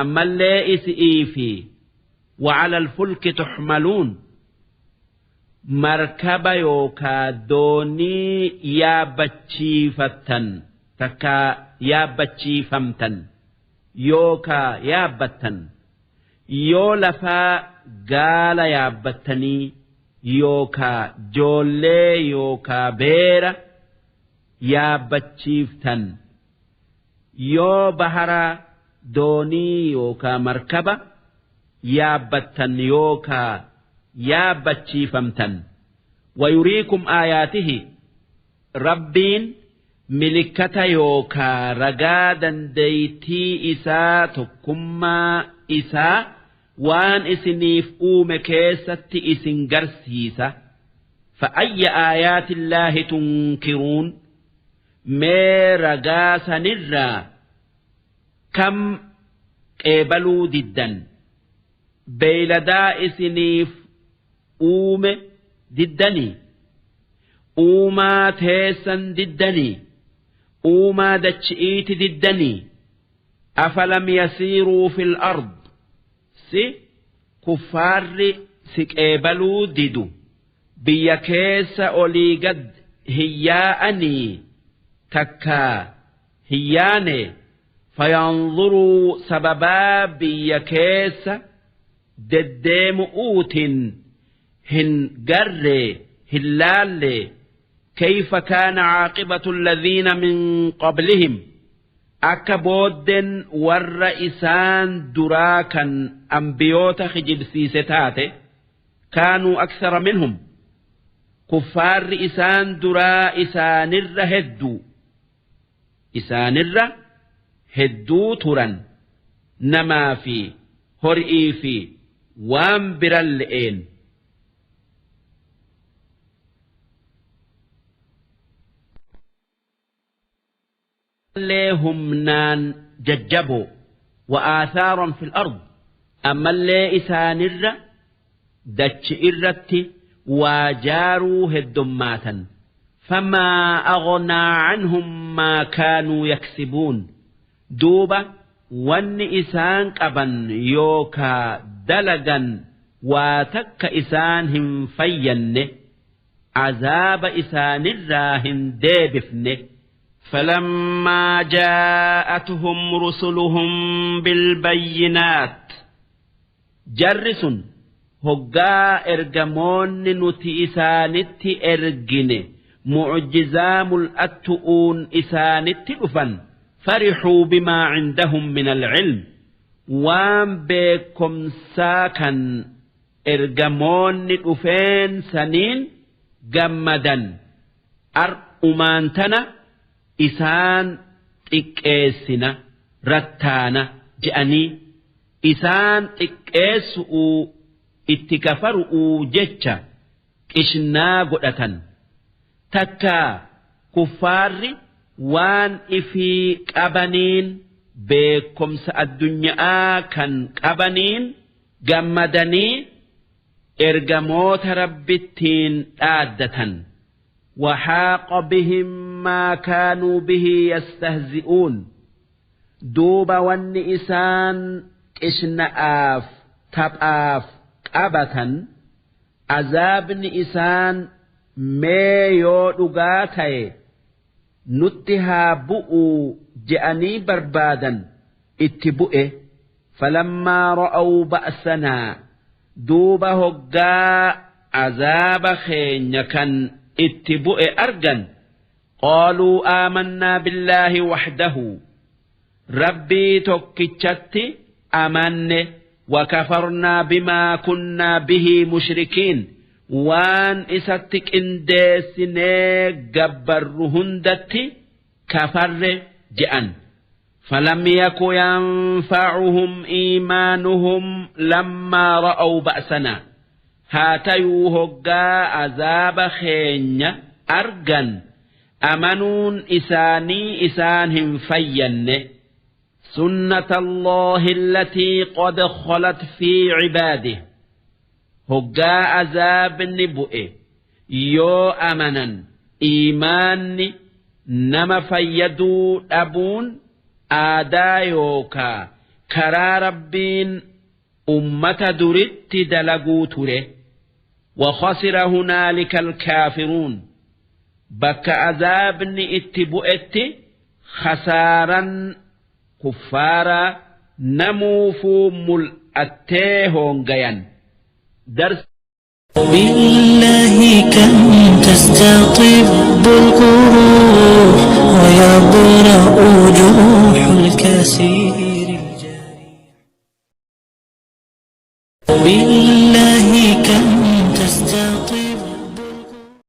ammallee isi'ii fi وعلى الفلك تحملون, markaba yookaa doonii yaabbachiifattan, takkaa yaabbachiifamtan yookaa yaabbattan. Yoo lafaa gaala yaabbattanii yookaa joollee yookaa beera yaabbachiiftan, yoo bahara doonii yookaa markaba yaabbattan yookaa yaabbachiifamtan. ويريكم آياته, Rabbiin milikkata yookaa ragaa dandeeytii isaa, tokkummaa isaa waan isiniif uume keessatti isin garsiisa. فأي آيات الله تنكرون? Mee ragaa sanirraa kam qeebaluu diddan? Beeyladaa isiniif uume diddanii? Uumaa teessan diddanii? Uumaa dachi'iiti diddanii? Afalam yasiiruu fil ard si kuffaarri si qeebaluu didu biyya keessa olii gad hin yaa'anii takkaa hin yaane fayanzuruu sababaa biyya keessa deddeemu'uutin hin garree hin laallee kayfa kaana caaqibatu alladhiina min qablihim akka boodden warra isaan duraa kan ambiyoota kijibsiise taate kaanuu aksara minhum kuffaarri isaan duraa isaanirra hedduu isaanirra hedduu turan namaa fi hori'ii fi waan biran le'een. Ammallee humnaan jajjaboo wa aathaaran fil ard ammallee isaanirra dachi irratti waa jaaruu heddommaatan famaa aghnaa canhum maa kaanuu yaksibuun duuba wanni isaan qaban yookaa dalagan waa takka isaan hin fayyanne azaaba isaanirraa hin deebifne. فلما جاءتهم رسلهم بالبينات jarri sun hoggaa ergamoonni nuti isaanitti ergine mucjizaa mul'attu'uun isaanitti dhufan farixuu bimaa cindahum min alcilm waan beekomsaa kan ergamoonni dhufeen saniin gammadan Ar'umaan tana isaan xiqqeessina rattaana je'anii isaan xiqqeessu'uu itti kafaru'uu jecha qishnaa godhatan. Takkaa kuffaarri waan ifii qabaniin beekkomsa addunya'aa kan qabaniin gammadanii ergamoota Rabbittiin dhaaddatan. وحاق بهم ما كانوا به يستهزئون duuba wanni isaan qishna'aaf taphaaf qabatan azaabni isaan mee yoo dhugaa ta'e nutti haa bu'uu je'anii barbaadan itti bu'e falammaa ra'aw ba'sanaa duuba hoggaa azaaba keenya kan itti bu'e argan qaaluu aamannaa billaahi waxdahu rabbii tokkichatti amanne wakafarnaa bimaa kunnaa bihii mushrikiin waan isatti qindeessinee gabbarru hundatti kafarre je'an فلم يك ينفعهم إيمانهم لما رأوا بأسنا haa tayuu hoggaa azaaba keenya argan amanuun isaanii isaan hin fayyanne sunnata Allahi allatii qad khalat fi cibaadihi hoggaa azaabni bu'e yoo amanan iimaanni nama fayyaduu dhabuun aadaa yookaa karaa Rabbiin ummata duritti dalaguu ture وخسر هنالك الكافرون bakka azaabni itti bu'etti khasaaran kuffaaraa namuufuu mul'attee hoongayan dars بالله كم تستطب القروح